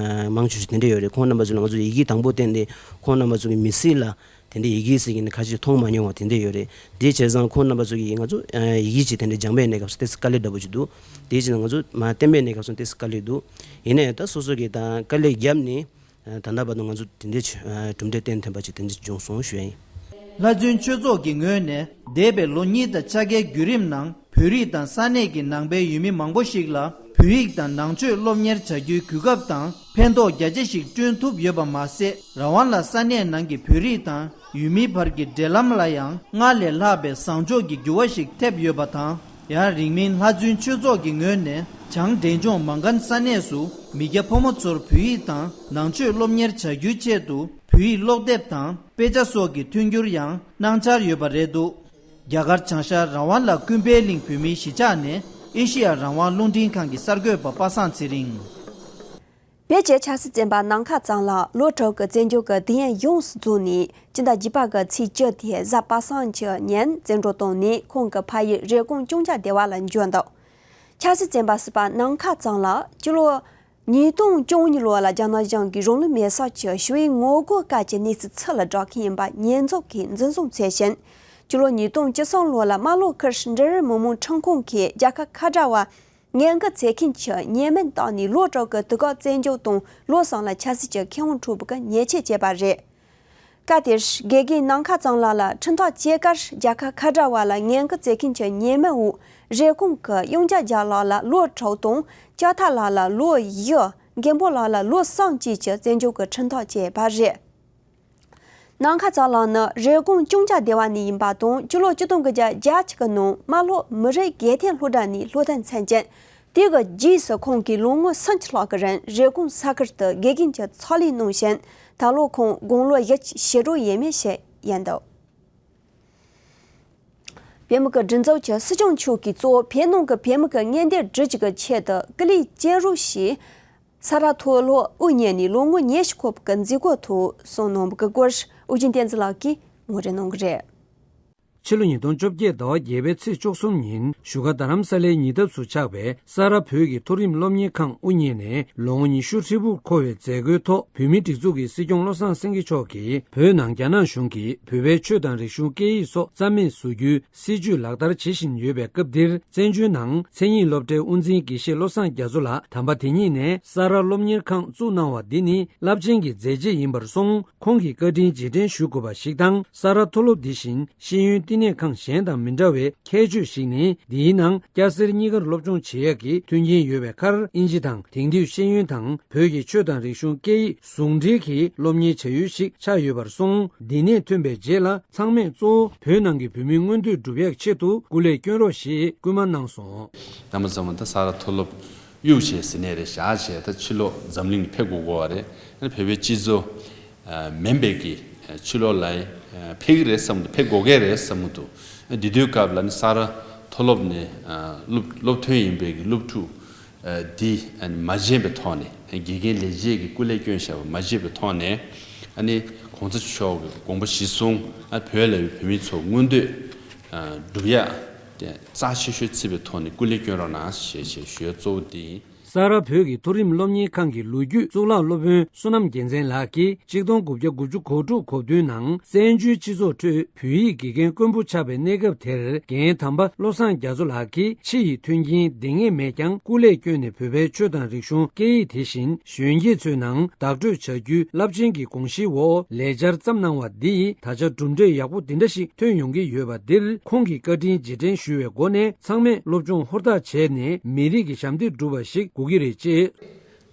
མང་ཆེ་ཤོས་དེ་འདྲ་ཡོད་རེད། ཁོང་རྣམ་པ་ཚོ་ལ་ང་ཚོ་ཡི་གེ་དང་པོ་བསྟན་ཏེ་ཁོང་རྣམ་པ་ཚོ་གི་མི་ཚེ་ལ་དེ་འདྲའི་ཡི་གེ་ཟེར་གྱི་ནི་ཁ་ཅིག་མཐོང་མ་མྱོང་བ་དེ་འདྲ་ཡོད་རེད། དེ་བྱས་ཙང་ཁོང་རྣམ་པ་ཚོ་གིས་ང་ཚོ་ཡི་གེ་ཅིག་དེ་འདྲ་སྦྱངས་པའི་གནས་སྐབས་སུ་ཏོག་ཙམ་དཀའ་ལས་འདྲ་པོ་ཅིག་འདུག། དེ་བྱས་ཙང་ང་ཚོ་མ་བསྟན་པའི་གནས་སྐབས་སུ་ཏོག་ཙམ་དཀའ་ལས་འདུག། ཡིན་ནའི་ད་སོ་སོ་གིས་ད་དཀའ་ལས་བརྒྱབ་ནས། ད་ལྟ་བར་དུ་ང་ཚོ་དེ་འདྲའི་ཆ་གྲུབ་འབྲས་བསྟན་ཐུབ་པ་ཅིག་དེ་འདྲ་བྱུང་སོང་ཞུ་ཡ་ཡིན། ལྷ་རྫུན་ཆོས་ཚོགས་ཀྱི་ངོས་ནས་འདས་པའི་ལོ་གཉིས་དང་ཕྱེད་ཀའི་བརྒྱུད་རིམ་ནང་བོད་རིགས་དང་ས་གནས་ཀྱི་ནང་པའི་ཡུལ་མི་མང་པོ་ཞིག་ལ་བོད་ཡིག་དང་ནང་ཆོས་སློབ་གཉེར་བྱ་རྒྱུའི་གོ་སྐབས་དང་ཕན་ཐོགས་རྒྱ་ཆེ་ཞིག་བསྐྲུན་ཐུབ་ཡོད་པ་མ་ཟད། རང་དབང་ལ་ས་གནས་ནང་གི་བོད་རིགས་དང་ཡུལ་མིའི་བར་གྱི་འབྲེལ་ལམ་ལ་ཡང་སྔར་ལས་ལྷག་པའི་བཟང་ཕྱོགས་ཀྱི་འགྱུར་བ་ཞིག་ཐེབས་ཡོད་པ་དང་། ཡང་རིང་མིན་ལྷ་རྫུན་ཆོས་ཚོགས་ཀྱི་ངོས་ནས་བྱང་འབྲས་ལྗོངས་མ་གན་ས་གནས་སུ་མི་སྐྱ་ཕོ་མོ་ཚོར་བོད་ཡིག་དང་ནང་ཆོས་སློབ་གཉེར་བྱ་རྒྱུའི་ཆེད་དུ་བོད་ཡིག་ཀློག་དེབ་དང་དཔེ་ཆ་སོགས་ཀྱི་མཐུན་འགྱུར་ཡང་གནང་འཆར་ཡོད་པ་རེད་འདུག། རྒྱ་གར་བྱང་ཤར་རང་དབང་ལ་ཀུན་ཕན་གླིང་བོད་མིའི་གཞིས་ཆགས་ནས་ཨེ་ཤེ་ཡ་རང་དབང་རླུང་འཕྲིན་ཁང་གི་གསར་འགོད་པ་པ་སངས་ཚེ་རིང་། བོད་ཀྱི་ཆབ་སྲིད་བཙོན་པ་ནམ་མཁའ་གཙང་ལགས་ལོ་དྲུག་གི་བཙོན་འཇུག་གི་དུས་ཡུན་ཡོངས་སུ་རྫོགས་ནས་སྤྱི་ཟླ་བརྒྱད་པ་གི་ཚེས་བཅུ་དེ་གཟའ་པ་སངས་ཀྱི་ཉིན་བཙོན་གྲོལ་བཏང་ནས་ཁོང་གི་ཕ་ཡུལ་རེབ་གོང་སྐྱོང་རྒྱལ་སྡེ་བ་ལ་འབྱོར་འདུག། ཆབ་སྲིད་བཙོན་པ་ཟུར་པ་ནམ་མཁའ་གཙང་ལགས་སྤྱི་ལོ་ཉིས་སྟོང་བཅུ་གཉིས་ལོ་ལ་རྒྱ་ནག་གཞུང་གིས་རང་ལུས་མེར་སྲེག་གི་ཞི་བའི་ངོ་རྒོལ་སྐབས་ཀྱི་གནས་ཚུལ་ཚུར་ལ་བསྒྲགས་མཁན་ཡིན་པ་ཉེས་འཛུགས་ཀྱིས་འཛིན་བཟུང་བྱས་ཤིང་། སྤྱི་ལོ་ཉིས་སྟོང་བཅུ་གསུམ་ལོ་ལ་རྨ་ལྷོ་ཁུལ་འབྲི་རུ་མི་དམངས་ཁྲིམས་ཁང་གིས་རྒྱལ་ཁབ་ཁ་བྲལ་བ། ངན་སྐུལ་བྱེད་མཁན་གྱི་ཉེས་མིང་བཏགས་ནས་ལོ་དྲུག་གི་དུས་བཀག་བཙོན་འཇུག་དང་ལོ་གསུམ་ལ་ཆབ་སྲིད་ཀྱི་ཁེ་དབང་སྤྲོད་པའི་ཉེས་ཆད་བཅད་པ་རེད། སྐབས་དེར་དགེ་རྒན་ནམ་མཁའ་གཙང་ལགས་ལ་ཁྲིམས་ཐག་བཅད་ཁར་རྒྱལ་ཁབ་ཁ་བྲལ་བ་ལ་ངན་སྐུལ་བྱེད་མཁན་གྱི་ཉེས་མིང་འོག་རེབ་གོང་གི་གཡུང་རྒྱལ་རྒྱལ་ལགས་ལ་ལོ་དྲུག་དང་ལྕགས་ཐར་ལགས་ལ་ལོ་བཞི། མགོན་པོ་ལགས་ལ་ལོ་གསུམ་བཅས་ཀྱི་བཙོན་འཇུག་གི་ཁྲིམས་ཐག་བཅད་པ་རེད། ནམ་མཁའ་གཙང་ལགས་ནི་རེབ་གོང་སྐྱོང་རྒྱལ་སྡེ་བ་ནས་ཡིན་པ་དང་སྤྱི་ལོ་ཆིག་སྟོང་དགུ་བརྒྱ་བརྒྱད་ཅུ་གི་ནང་རྨ་ལྷོ་མི་རིགས་དགེ་ཐོན་སློབ་གྲྭ་ནས་སློབ་ཐོན་ཚར་ཅིང་། དེ་གི་རྗེས་སུ་ཁོང་གིས་ལོ་ངོ་སུམ་ཅུ་ལྷག་གི་རིང་རེབ་གོང་ས་ཁུལ་དུ་དགེ་རྒན་གྱི་ཚོགས་ལས་གནང་ཞིང་། ད་ལོ་ཁོང་དགུང་ལོ་བཞི་བཅུ་ཞེ་དྲུག་ཡས་མས་ཤིག་ཡིན་འདུག། བོད་མི་གི་སྒྲིག་འཛུགས་ཀྱི་སྲིད་སྐྱོང་མཆོག་གིས་གཙོ་བོ་བོད་ནང་གི་བོད་མི་གི་ངན་འབྲེལ་སྒྲིག་གཞི་གི་ཆེད་དུ་སྐུ་ལས་བསྐྱོན་རོགས་ཞེས། ས་རཱ་མཐོ་སློབ་དབུ་བརྙེས་ནས་ལོ་ངོ་ཉི་ཤུ་འཁོར་བའི་མཛད་སྒོ་ཐོག་གསུངས་གནང་བའི་སྐོར་ཨུ་རྒྱན་བསྟན་འཛིན་ལགས་ཀྱིས་ངོ་སྤྲོད་གནང་གི་རེད། ཕྱི་ལོ་ཉིས་སྟོང་བཅོ་བརྒྱད་ཟླ་བ་བརྒྱད་པའི་ཚེས་བཅུ་གསུམ་ཉིན་བཞུགས་སྒར་རྡ་རམ་ས་ལའི་ཉེ་འདབས་སུ་ཆགས་པའི་ས་རཱ་བོད་ཀྱི་མཐོ་རིམ་སློབ་གཉེར་ཁང་དབུ་བརྙེས་ནས་ལོ་ངོ་ཉི་ཤུ་ཧྲིལ་པོར་འཁོར་བའི་མཛད་སྒོའི་ཐོག་བོད་མིའི་སྒྲིག་འཛུགས་ཀྱི་སྲིད་སྐྱོང་བློ་བཟང་སེང་གེ་མཆོག་གིས་བོད་ནང་རྒྱ་ནག་གཞུང་གིས་བོད་པའི་ཆོས་དང་རིག་གཞུང་སྐད་ཡིག་སོགས་རྩ་མེད་བཟོ་རྒྱུའི་སྲིད་ཇུས་ལག་བསྟར་བྱེད་བཞིན་ཡོད་པའི་སྐབས་འདིར། བཙན་བྱོལ་ནང་མཚན་ཉིད་སློབ་གྲྭའི་དབུ་འཛིན་དགེ་བཤེས་བློ་བཟང་རྒྱ་མཚོ་ལགས་དམ་པ་དེ་ཉིད་ནས་ས་རཱ་སློབ་གཉེར་ཁང་བཙུགས་གནང་བ་འདི་ནི་རླབས་ཆེན་གྱི་མཛད་རྗེས་ཡིན་པར་སོང་། ཁོང་གི་བཀའ་དྲིན་རྗེས་དྲན་ཞུ་དགོས་པ་ཞིག་དང་། ས་རཱ་མཐོ་སློབ་འདི་བཞིན་ཤེས་ཡོན་བསྟི་གནས་ཁང་གཞན་དང་མི་འདྲ་བའི་ཁྱད་ཆོས་ཤིག་ནི། འདིའི་ནང་སྐྱ་སེར་གཉིས་ཀར་སློབ་སྦྱོང་བྱེད་ཡག་གི་མཐུན་རྐྱེན་ཡོད་པའི་ཁར། དབྱིན་ཇི་དང་དེང་དུས་ཤེས་ཡོན་དང་བོད་ཀྱི་ཆོས་དང་རིག་གཞུང་སྐད་ཡིག་ཟུང་འབྲེལ་གྱི་སློབ་གཉེར་བྱ་ཡུལ་ཞིག་ཆགས་ཡོད་པར་སོང་། འདི་ནས་ཐོན་པའི་རྗེས་ལ། ཚང་མས་གཙོ་བོ་བོད་ནང་གི་བོད་མིའི་མངོན་འདོད་སྒྲུབ་ཡག་ཆེད་དུ་སྐུ་ལས་བསྐྱོན་རོགས་ཞེས་སྐུལ་མ་གནང་སོང་། གནམ་མེད་ས་མེད་ད་ས་རཱ་མཐོ་སློབ་གཡུག་བྱས་ཟིན་ནས་རེད། བཞག་བྱས་ད་ཕྱི་ལོགས་འཛམ་གླིང་ནས་ཕེབས་དགོས་དགོས་པ་རེད། ཨ་ནི་བོད་པའི་སྤྱི་ཚོགས་མིན་པའི་གི་ཕྱི་ལོགས་ལ་ཕེབས་ཀྱི་རེད་བསམ་འདུག། ཕེབས་དགོས་ཀྱི་རེད་བསམ་གྱི་འདུག། འདི་དུས་སྐབས་ལ་ནི་ས་རཱ་མཐོ་སློབ་ནས་སློབ་སློབ་ཐོན་ཡིན་པའི་གི་སློབ་ཕྲུག་འདི་མ་བརྗེད་པའི་ཐོག་ནས། དགེ་རྒན་ལས་བྱེད་ཀྱི་སྐུ་ལས་བསྐྱོན་བཞག་པ་མ་བརྗེད་པའི་ཐོག་ནས། ཨ་ནི་གོང་ས་མཆོག་གི་དགོངས་པ་གཞིར་བཟུང་། ཨ་བོད་ལ་ཡོད་བོད་མི་ཚོ་མངོན་འདོད་སྒྲུབ་ཡག་རྩ་ཆེ་ཤོས་བརྩིས་པའི་ཐོག་ནས་སྐུ་ལས་བསྐྱོན་རོགས་གནང་ཞེས་ཞེས་ཞུ་ཡ་གཙོ་བོ་འདི་ཡིན། ས་རཱ་བོད་ཀྱི་མཐོ་རིམ་སློབ་གཉེར་ཁང་གི་ལོ་རྒྱུས་གཙུག་ལག་སློབ་དཔོན་བསོད་ནམས་རྒྱལ་མཚན་ལགས་ཀྱིས། གཅིག་སྟོང་དགུ་བརྒྱ་དགུ་བཅུ་གོ་དྲུག་གོ་བདུན་ནང་བཙན་བྱོལ་སྤྱི་ཚོགས་ཁྲོད་བོད་ཡིག་དགེ་རྒན་དཀོན་པོ་ཆགས་པའི་གནས་སྐབས་དེར། རྒན་དམ་པ་བློ་བཟང་རྒྱ་མཚོ་ལགས་ཀྱིས་ཕྱི་ཡི་མཐུན་རྐྱེན་འདང་ངེས་མེད་ཀྱང་། སྐུ་ལས་བསྐྱོན་ནས་བོད་པའི་ཆོས་དང་རིག་གཞུང་སྐད་ཡིག་དེ་བཞིན་གཞོན་སྐྱེས་ཚོའི་ནང་བདག་སྤྲོད་བྱ་རྒྱུའི་རླབས་ཆེན་གྱི་དགོངས་གཞིའི་འོག་ལས་འཆར་བརྩམས་གནང་བ་འདིས། ད་ཆ་གྲུབ་འབྲས་ཡག་པོ་འདི་འདྲ་ཞིག་ཐོན་ཡོང་གི་ཡོད་པ་འདིར། ཁོང་གིས་བཀའ་དྲིན་རྗེས་དྲན་ཞུ་བའི་སྒོ་ནས། ཚང་མས་སློབ་སྦྱོང་ཧུར་ཐག་བྱས་ནས། མི་རིགས་ཀྱི་ཞབས་འདེགས་སྒྲུབ་པ་ཞིག་དགུ། གི་རེད་ཅེས།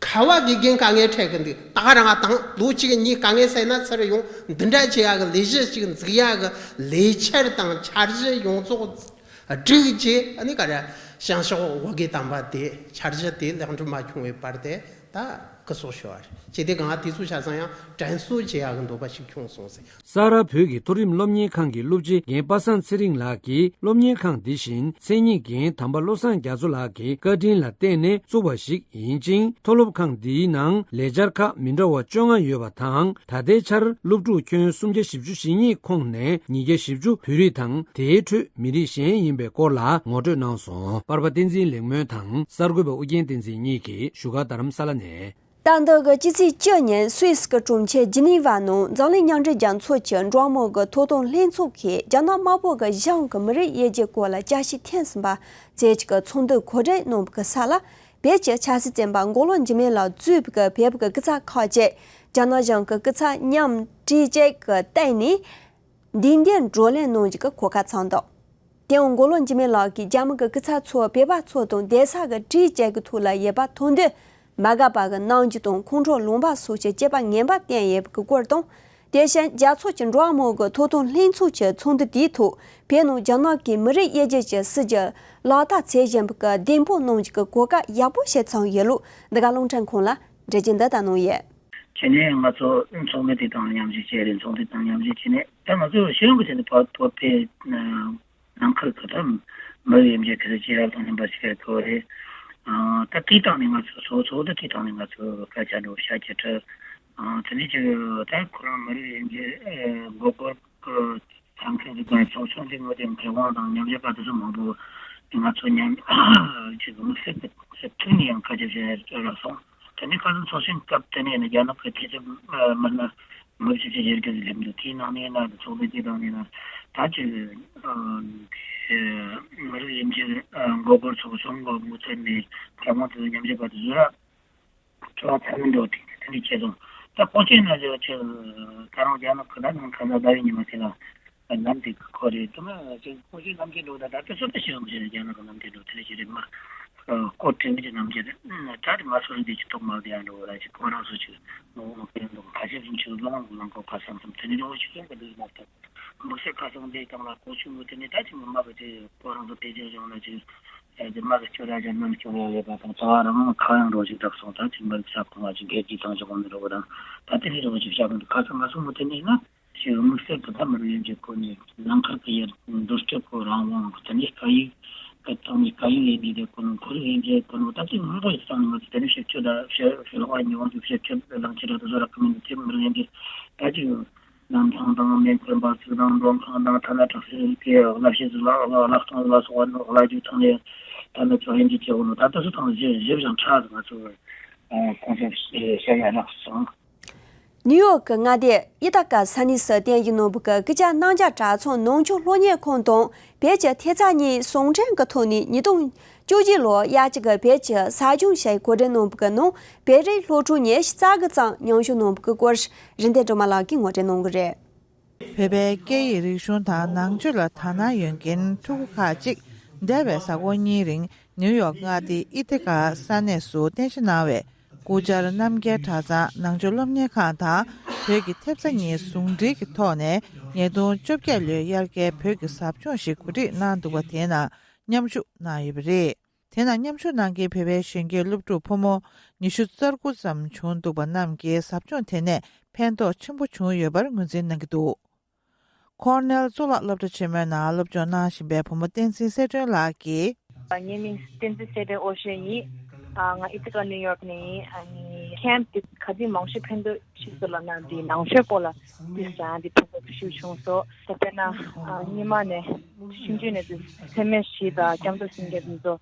ཁ་བ་དགེ་རྒན་དཀའ་ངལ་འཕྲད་གི་འདུག་ད་ག་རང་དང་ལོ་གཅིག་གཉིས་དཀའ་ངལ་སེལ་ན་ཚུར་ཡོང་འདི་འདྲ་བྱེད་ཡག་གི་ལས་གཞི་ཅིག་འཛུགས་ཡག་གི་ལས་འཆར་དང་འཆར་གཞི་ཡོངས་རྫོགས་བསྒྲིགས་རྗེས་ཨ་ནི་ག་རེ་བྱང་ཕྱོགས་བོད་དགེ་དམ་པ་དེ་འཆར་གཞི་དེ་ལེགས་འགྲུབ་མ་བྱུང་བའི་བར་དེ་ད་སྐུ་སྲོག་ཤོར་བ་རེད། ཅེས་དེ་གང་དུས་ཚོད་ཆ་ཚང་ཡང་དྲན་གསོ་བྱེད་ཡག་གི་འདོད་པ་ཞིག་བྱུང་སོང་ཟེར། ས་རཱ་བོད་ཀྱི་མཐོ་རིམ་སློབ་གཉེར་ཁང་གི་སློབ་སྤྱི་རྒན་པ་སངས་ཚེ་རིང་ལགས་ཀྱིས། སློབ་གཉེར་ཁང་འདི་བཞིན་མཚན་ཉིད་རྒན་དམ་པ་བློ་བཟང་རྒྱ་མཚོ་ལགས་ཀྱི་བཀའ་དྲིན་ལ་བརྟེན་ནས་བཙུགས་པ་ཞིག་ཡིན་ཅིང་། མཐོ་སློབ་ཁང་འདིའི་ནང་ལས་འཆར་ཁག་མི་འདྲ་བ་བཅོ་ལྔ་ཡོད་པ་དང་། ད་ལྟའི་ཆར་སློབ་ཕྲུག་ཁྱོན་སུམ་བརྒྱ་བཞི་བཅུ་ཞེ་གཉིས་ཁོངས་ནས་ཉིས་བརྒྱ་བཞི་བཅུ་བོད་རིགས་དང་། དེའི་ཁྲོད་མི་རིགས་གཞན་ཡིན་པའི་སྐོར་ལ་ངོ་སྤྲོད་གནང་སོང་། པར་པ་བསྟན་འཛིན་ལེགས་སྨོན་དང་གསར་འགོད་པ་ཨུ་རྒྱན་བསྟན་འཛིན་གཉིས་ཀྱིས་བཞུགས་སྒར་རྡ་རམ་ས་ལ་ནས། ཟླ་འདི་གི་སྤྱི་ཚེས་བཅུ་ཉིན་སུད་སི་གི་གྲོང་ཁྱེར་ཇི་ནི་ཝ་ནང་འཛམ་གླིང་མཉམ་འབྲེལ་རྒྱལ་ཚོགས་ཀྱི་འགྲོ་བ་མིའི་ཐོབ་ཐང་ལྷན་ཚོགས་ཀྱིས་རྒྱ་ནག་དམར་པོ་གི་གཞུང་གི་མི་རིགས་དབྱེ་འབྱེད་སྐོར་ལ་བསྐྱར་ཞིབ་ཐེངས་གསུམ་པ་མཛད་ཀྱི་ཚོགས་འདུ་གོ་སྒྲིག་གནང་བའི་ས་ལ། བོད་ཀྱི་ཆབ་སྲིད་བཙོན་པ་མགོ་ལོག་འཇིགས་མེད་ལགས་གཙོས་པའི་བོད་ཀྱི་སྐུ་ཚབ་ཁག་ཅིག་རྒྱ་ནག་གཞུང་གི་སྐུ་ཚབ་མཉམ་དྲིས་བཅས་ཀྱི་སྟེང་ནས། མདུན་ལམ་བགྲོ་གླེང་གནང་རྒྱུ་གི་གོ་སྐབས་བྱུང་འདུག་དེའང་མགོ་ལོག་འཇིགས་མེད་ལགས་ཀྱིས་རྒྱ་མི་གི་སྐུ་ཚབ་ཚོ་བོད་པ་ཚོ་དང་བསྡད་ས་གི་གྲས་བཅས་ཀྱི་ཐོག་ལ་ཡོད་པ་མཐོང་དུས། མ་དགའ་བ་གི་གནང་རྒྱུ་དང་ཁོང་ཁྲོ་ལངས་པ་སོགས་ཀྱི་སྐྱེས་པ་ངན་པ་བསྟན་ཡོད་པ་གི་སྐོར་དང་། དེ་བཞིན་རྒྱལ་ཚོགས་ཀྱི་འགྲོ་བ་མིའི་ཐོབ་ཐང་ལྷན་ཚོགས་ཀྱི་ཚོགས་འདུ་དེའི་ཐོག་བོད་ནང་རྒྱ་ནག་གི་མི་རིགས་དབྱེ་འབྱེད་ཀྱི་སྲིད་ཇུས་ལག་བསྟར་བྱེད་བཞིན་པ་གི་བདེན་དཔང་གནང་རྒྱུ་གི་གོ་སྐབས་ཡག་པོ་ཞིག་བྱུང་ཡོད་ལུགས་འདི་ག་རླུང་འཕྲིན་ཁང་ལ་འགྲེལ་བརྗོད་འདི་ལྟར་གནང་ཡོད། བྱས་ནས་ང་ཚོ་ཚོགས་མི་དེ་དང་མཉམ་ཞུགས་བྱས་རེད། ཚོགས་འདུ་དང་མཉམ་ཞུགས་བྱས་ནས་ད་ང་ཚོ་ཤེས་ཡོན་གྱི་ཐད་ནས་བོད་བོད་པའི་ནང་ཁུལ་གྱི་ད་མི་རིགས་དབྱེ་འབྱེད་ཀྱི་སྲིད་ཇུས་རབ་དང་རིམ་པ་ཞིག་ཡོད་རེད། ད་དེའི་སྟེང་ནས་ང་ཚོ་ཚོགས་ཚོགས་འདུ་དེའི་སྟེང་ནས་ང་ཚོ་སྐད་ཆ་འདྲ་བོ་བཤད་རྒྱུ་འདྲ། དེ་ནས་ཅིག་ད་ཁོ་རང་མི་རིགས་དབྱེ་འབྱེད་མགོ་སྐོར་གྱི་ཚང་མཁན་གྱི་ཚོགས་ཆུང་གི་ངོས་ནས་མཁས་དབང་དང་མཉམ་ཞུགས་པ་དེ་ཚོ་མང་པོ་ང་ཚོ་མཉམ་ཅིག་དམིགས་བསལ་གྱི་ཐུག་ནས་ཡང་སྐད་ཆ་བཤད་རག་སོང་། དེ་ནས་ཁ་སང་ཚོགས་ཆེན་སྐབས་དེ་ནས་ནི་རྒྱ་ནག་གི་ཁྱད་ཆོས་མི་སྣ་མི་བཅུ་བཅུ་ཞེ་བརྒྱད་ཀྱི་སླེབས་འདུག་དེའི་ནང་ནས་ན་ཚོགས་འདུ་དེ་དང་ནས་ན་ད་ཅིག་མི་རིགས་དབྱེ་འབྱེད་མགོ་སྐོར་ཚོགས་ཆུང་གི་ངོས་ནས་མཁས་དབང་དེ་ཚོ་མཉམ་ཞུགས་པ་དེ་ཚོ་ར། ཁྱོད་ཚང་མ་འགྲོ་དེ་དེ་འདྲ་བྱས་སོང་། ད་ཁོ་ཆེ་ན་ཅིག་ཅིག་ད་རུང་རྒྱ་ནག་གི་ད་ནང་ཁ་ས་ཟླ་བའི་ཉི་མ་དེ་ལ་ལམ་དེ་ཁོ་རེད་དུ་མ་ཅིག་ཁོ་ཆེ་ནམ་རྒྱུན་འགྲོ་ད་ད་དེ་ཚོ་ད་ཤེས་རུང་ཞེ་ན་རྒྱ་ནག་གི་ནམ་རྒྱུན་འགྲོ་དེ་རེད་ཞེ་རེད་མ། སྐོར་དྲན་གྱི་ནམ་རྒྱུན་རེད། ད་དེ་མ་སོ་རེད་དེ་ཅིག་ཐོག་མ་དེ་ཡང་འགྲོ་ར་ཅིག་ཁོ་རང་སོ་ཅིག་ནོ་ནོ་ཁེ་འདུག་ཁ་ཤས་ཅིག་ལོང་ལོང་ཁོ་ཁ་སང་སང་དེ་ནི་འགྲོ་ཅིག་སོང་གི་འདུག་མ་ཐུབ། དམིགས་བསལ་ཁ་སང་དེ་དང་ལ་གོ་ཆུང་ངུ་དེ་ནི་ད་ཅིག་མ་མ་གི་དེ་ཁོ་རང་ཚོ་དེ་ཅིག་བྱུང་ན་ཅིག་དེ་མ་གི་ཁྱོད་ར་ཅིག་ནམ་ཁྱོད་ར་ཡོད་པ་དང་ད་རང་ཁ་ཡང་འགྲོ་ཅིག་བསྒྲགས་སོང་། ད་ཅིག་མ་རིག་ས་ཁོང་ང་ཅིག་སྒེར་གྱི་དང་ཅིག་འོང་ནི་རོ་བ་དང་ད་དེ་ནི་རོ་ཅིག་བྱ་གི་འདུག་ཁ་སང་ང་སོང་ངུ་དེ་ནི་ན་ཞིག་དམིགས་བསལ་གི་ད་མི་རིགས་དབྱེ་འབྱེད་སྐོར་ནས་ལམ་ཁར་གི་ཡར་འདུར་སྐྱོད་སྐོར་རང་དབང་དེ་ནི་སྐད་ཡིག་གི་ཐོག་ནས་སྐད་ཡིག་ལས་འདི་དེ་སྐོར་ནས་ཁོར་ཡུག་དབྱེ་འབྱེད་སྐོར་ནས་ད་ཅིག་མང་པོ་ཞིག་བཏང་ནས་ང་ཚོ་དེ་ནི་ཞིབ་དཔྱོད་ད་ཞིབ་ཞིབ་ལོག་པ་ཉི་ཧོང་ཞིག་ཞིབ་དཔྱོད་ལམ་ཁྱེར་ར་དུ་བཟོ་ར་ཁ་མིན་དུ་ཅིག་མི་རིགས་དབྱེ་འབྱེད་ད་ཅིག་གནམ་ཐང་དང་མེ་འཁོར་འབབ་ཚིགས་དང་མགྲོན་ཁང་དང་ཐ་ན་དྲག་ཤོས་ཀྱི་བསླབ་བྱའི་གཟུགས་ལག་བསླབ་སྟངས་ལ་སོགས་པ་ནི་བསླབ་རྒྱུ་ཐོག་ནས་ད་ནི་ཚོ་ཡིན་གྱི་ཆེ་བོ་ནི་ད་ལྟ་སུ་ཐང་ཞིབ་ཞིབ་ཅིང་ཕྲ་ཟིག་ང་ཚོ་གོང་ཞིབ་བཤད་ཡ་རག་སོང་། ནིའུ་ཡོག་གི་མངའ་སྡེ་ཨི་ཏ་ཀ་ས་གནས་སུ་རྟེན་གཞི་གནང་བའི་སྐུ་བཅར་རྣམ་གཞག་གྲྭ་ཚང་ནང་ཆོས་སློབ་གཉེར་ཁང་དང་བོད་ཀྱི་ཐེབས་རྩ་གཉིས་ཟུང་འབྲེལ་གྱི་ཐོག་ནས་ཉིས་སྟོང་བཅོ་བརྒྱད་ལོར་དབྱར་གྱི་བོད་ཀྱི་ས་སྐྱོང་ཞེས་གོ་སྒྲིག་གནང་བའི་ནང་བོད་རིགས་སློབ་ཕྲུག་ཉི་ཤུ་རྩ་དགུ་ཙམ་མཉམ་ཞུགས་གནང་བའི་སྐོར་རིན་ལྡན་སྒྲོལ་མ་ལགས་ཀྱིས་ངོ་སྤྲོད་གནང་གི་རེད། བོད་པའི་སྐད་ཡིག་རིག་གཞུང་དང་ནང་ཆོས་ལ་དག་སྣང་ཡོད་མཁན་ཕྲུ་གུ་ཁག་ཅིག་འདས་པའི་གཟའ་འཁོར་གཉིས་རིང་ནིའུ་ཡོག་མངའ་སྡེའི་ཨི་ཐི་ཀ་ས་གནས་སུ་རྟེན་གཞི་གནང་བའི་སྐུ་བཅར་རྣམ་རྒྱལ་གྲྭ་ཚང་ནང་ཆོས་སློབ་གཉེར་ཁང་དང་བོད་ཀྱི་ཐེབས་རྩ་གཉིས་ཟུང་འབྲེལ་གྱི་ཐོག་ནས་ཉིས་སྟོང་བཅོ་བརྒྱད་ལོའི་དབྱར་ཁའི་བོད་ཀྱི་ཟབ་སྦྱོང་ཞིག་གོ་སྒྲིག་གནང་འདུག་པ་དེའི་ནང་མཉམ་ཞུགས་གནང་ཡོད་པ་རེད། དེ་ནང་མཉམ་ཞུགས་གནང་མཁན་བོད་པའི་གཞོན་སྐྱེས་སློབ་ཕྲུག་ཕོ་མོ་ཉི་ཤུ་རྩ་དགུ་ཙམ་བྱུང་འདུག་པ་རྣམས་ཀྱིས་ཟབ་སྦྱོང་དེ་ནས་ཕན་ཐོགས་ཆེན་པོ་བྱུང་ཡོད་པར་ངོས་འཛིན་གནང་གི་འདུག་ཁོར་ནེལ་གཙུག་ལག་སློབ་གྲྭ་ཆེན་མོའི་ནང་སློབ་སྦྱོང་གནང་བཞིན་པའི་བུ་མོ་བསྟན་འཛིན་གསལ་སྒྲོན་ལགས་ཀྱིས། ངའི་མིང་བསྟན་འཛིན་གསལ་སྒྲོན་ཨོ་ཤེ་ཡིན། ང་ཨི་ཐི་ཀ་ནིའུ་ཡོག་ནས་ཡིན། ཁེམ་དེ་ག་དུས་མང་ཤོས་ཕན་ཐོགས་ཤིག་ཏུ་ལབ་ན་འདི་ནང་ཆོས་སྐོར་ལ་འདི་ཟ་འདི་ཕན་ཐོགས་ཤིག་བྱུང་སོང་། ད་དཔེར་ན་སྔོན་མ་ནས་ཆུང་ཆུང་ནས་འདི་ཚད་མེད་བཞི་དང་སྐྱབས་མགོན་སངས་རྒྱས་འདི་ཚོ་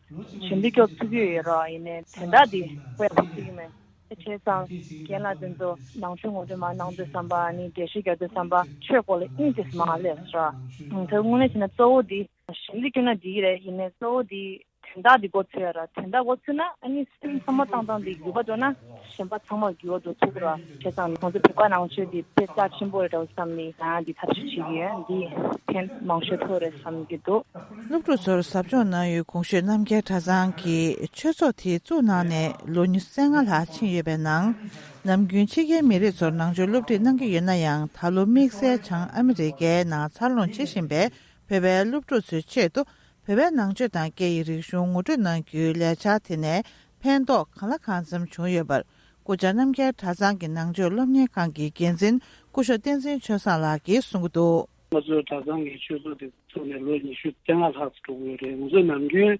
ཞིབ་འཇུག་སྐྱོར་ཐུབ་ཀྱི་ཡོད་ར། ཡིན་ནའི་དེ་འདྲ་འདི་དཔེ་ཐུབ་ཀྱི་མེད། དེ་བྱས་ཙང་རྒན་ལགས་འདི་ཚོ་ནང་ཆོས་ངོ་སྤྲོད་མ་གནང་དུས་ཙམ་པ་ནི་འགྲེལ་བཤད་རྒྱག་དུས་ཙམ་པ་ཆོས་སྐོར་ལ་དབྱིངས་ཅིག་མ་སླེབས་ར། ད་དངོས་གནས་བྱས་ན་གཙོ་བོ་འདི་ཞིབ་འཇུག་སྐྱོར་ན་འགྲིག་གི་རེད། ཡིན་ནའི་གཙོ་བོ་འདི། དོན་དག་འདི་མགོ་ཚོས་ཡ་ར། དོན་དག་མགོ་ཚོས་ན་ཨ་ནི་སེམས་ཚང་མ་བཏང་བཏང་འདི་འགྱུར་བ་འགྲོ་ན་གཞན་པ་ཚང་མ་འགྱུར་བ་འགྲོ་ཐུབ་ར། བྱས་ཙང་ཁོང་ཚོ་བོད་པ་ནང་ཆོས་འདི་དཔེ་རྩ་ཆེན་པོ་རེད་འདྲ་བསམ་ནས་ང་འདི་ཐབས་ཤེས་བྱེད་ཀྱི་ཡོད། འདི་ཕན་མང་ཤོས་ཐོགས་རེད་བསམ་གྱི་འདུག། སློབ་ཕྲུག་ཚོར་ཟབ་སྦྱོང་གནང་ཡུལ་གོང་ཞུས་རྣམ་རྒྱལ་གྲྭ་ཚང་གིས་ཆོས་ཚོགས་དེ་བཙུགས་གནང་ནས་ལོ་ཉི་ཤུ་རྩ་ལྔ་ལྷག་ཕྱིན་ཡོད་པའི་ནང་། ནམ་རྒྱུན་ཕྱི་རྒྱལ་མི་རིགས་ཚོར་ནང་ཆོས་སློབ་ཁྲིད་གནང་གི་ཡོད་ན་ཡང་། ད་ལོ་དམིགས་བསལ་བྱང་ཨ་མི་རི་ཀའི་ནང་འཚར་ལོངས་བྱེད་བཞིན་པའི་བོད་པའི་སློབ་ཕྲུག་ཚོའི་ཆེད་དུ། བོད་པའི་ནང་ཆོས་དང་སྐད་ཡིག་རིག་གཞུང་ངོ་སྤྲོད་གནང་རྒྱུའི་ལས་འཆར་དེ་ནས་ཕན་ཐོགས་གང་ལ་གང་འཚམ་བྱུང་ཡོད་པར། སྐུ་བཅར་རྣམ་རྒྱལ་གྲྭ་ཚང་གི་ནང་ཆོས་སློབ་གཉེར་ཁང་གི་འགན་འཛིན་སྐུ་ཞབས་བསྟན་འཛིན་ཆོས་བཟང་ལགས་ཀྱིས་གསུང་གི་འདུག། ང་ཚོའི་གྲྭ་ཚང་གི་ཆོས་ཚོགས་དེ་ཚུགས་ནས་ལོ་ཉི་ཤུ་རྩ་ལྔ་ལྷག་ཙམ་འགྲོ་གི་ཡོད་རེད། ང་ཚོས་ནམ་རྒྱུན་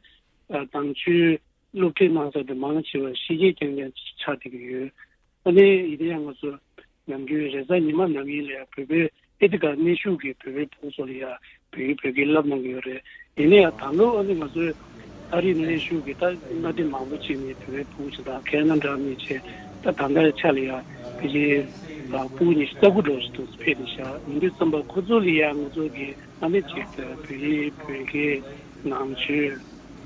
ཨ་ནང་ཆོས་སློབ་ཁྲིད་གནང་ས་དེ་མང་ཆེ་བ་ཕྱི་རྒྱལ་རྐྱང་རྐྱང་ཆགས་བསྡད་ཀྱི་ཡོད། ཨ་ནི་ཡིན་ན་ཡང་ང་ཚོ་ནམ་རྒྱུན་རེས་གཟའ་ཉི་མ་ནམ་ཡིན་ལ་ཡང་བོད་པའི་ཨེ་ཐི་ཀ་གནས་བཞུགས་ཀྱི་བོད་པའི་ཕྲུ་གུ་ཚོ་ལ་ཡང་བོད་ཡིག་བོད་སྐད་བསླབ་གནང་གི་ཡོད་རེད། ཡིན་ན་ཡང་ད་ལོ་ཨ་ནི་ང་ཚོའི་ཨ་རིའི་གནས་བཞུགས་ཀྱི་ད་མནའ་མཐུན་མང་པོ་ཅིག་ནས་བོད་པའི་ཕྲུ་གུ་ཚོ་དང་ཁ་ན་ཌ་ནས་བྱས། ད་ད་ལྟའི་ཆ་ལ་ཡང་ཕལ་ཆེར་ཕྲུ་གུ་ཉི་ཤུ་རྩ་དགུ་འདྲ་ཞིག་ཏུ་ཕེབས་ཏེ་བཞག་ཡིན་དུས་ཙམ་པ་ཁོ་ཚོ་ལ་ཡང་ང་ཚོ་གི་ཨ་ནི་ཅིག་ད་བོད་ཡིག་བོད་སྐད་ནང་ཆོས་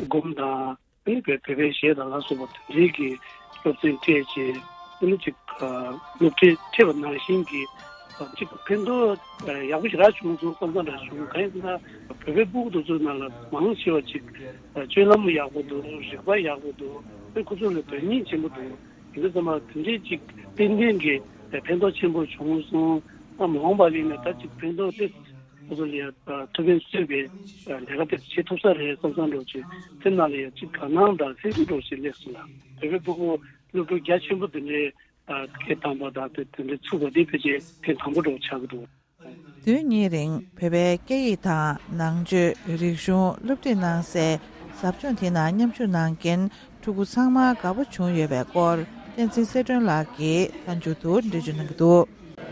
སྒོམ་དང་། ཨ་ནི་བོད་བོད་པའི་གཞས་དང་ལ་སོགས་པ་དེ་འདྲའི་གི་སློབ་ཚན་སྤྲད་བྱས། ཨ་ནི་ཅིག་ཨ་སློབ་ཁྲིད་ཁྲིད་པ་ནང་བཞིན་གྱི་ཨ་ཅིག་ཕན་ཐོགས་ཨ་ཡག་པོ་ཞེ་དྲག་བྱུང་སོང་བསམ་བསམ་འདྲ་བྱུང་། གང་ཡིན་ཟེར་ན་བོད་པའི་ཕྲུ་གུ་དེ་ཚོའི་ནང་ལ་མང་ཆེ་བ་ཅིག་ཨ་སྤྱོད་ལམ་ཡག་པོ་འདུག། རིག་པ་ཡག་པོ་འདུག། ཨ་ནི་ཁོ་ཚོ་ལ་དོན་སྙིང་ཆེན་པོ་འདུག། ཡིན་དུས་ཙམ་པ་དེ་འདྲའི་ཅིག་ཏན་ཏན་གྱི་ཕན་ཐོགས་ཆེན་པོ་བྱུང་སོང་། ཨ་མ་འོངས་པ་ལ་ཡིན་ན་ད་ཅིག་ཕན་ཐོགས་ཏེ། ཁོ་ཚོ་ལ་ཡང་ཐུགས་ཕན་གསོས་པའི་ལས་ཀ་དེ་བྱེད་ཐུབ་ས་རེད་བསམ་བསམ་འདྲ་བོ་ཅིག་སེམས་ནང་ལ་ཡང་ཅིག་དགའ་སྣང་དང་སེམས་ཤུགས་འདྲ་བོ་ཞིག་སླེབས་སོང་ལ། བོད་པའི་ཕྲུ་གུ་སློབ་ཕྲུག་རྒྱ་ཆེན་པོ་དེ་འདྲའི་སྐད་བཏང་པ་དང་དེ་དེ་འདྲའི་ཚུགས་པ་དེ་ཕལ་ཆེར་ཐེངས་དང་པོ་འདྲ་བོ་ཆགས་ཀྱི་འདུག། དུས་གཉིས་རིང་བོད་པའི་སྐད་ཡིག་དང་ནང་ཆོས་རིག་གཞུང་སློབ་ཁྲིད་གནང་སའི་ཟབ་སྦྱོང་དེ་ནང་མཉམ་ཞུགས་གནང་མཁན་ཕྲུ་གུ་ཚང་མ་དགའ་པོ་བྱུང་ཡོད་པའི་སྐོར་བསྟན་འཛིན་གསལ་སྒྲོན་ལགས་ཀྱིས་མཐའ་མཇུག་ཏུ་འགྲེལ་བརྗོད་གནང་གི་འདུག།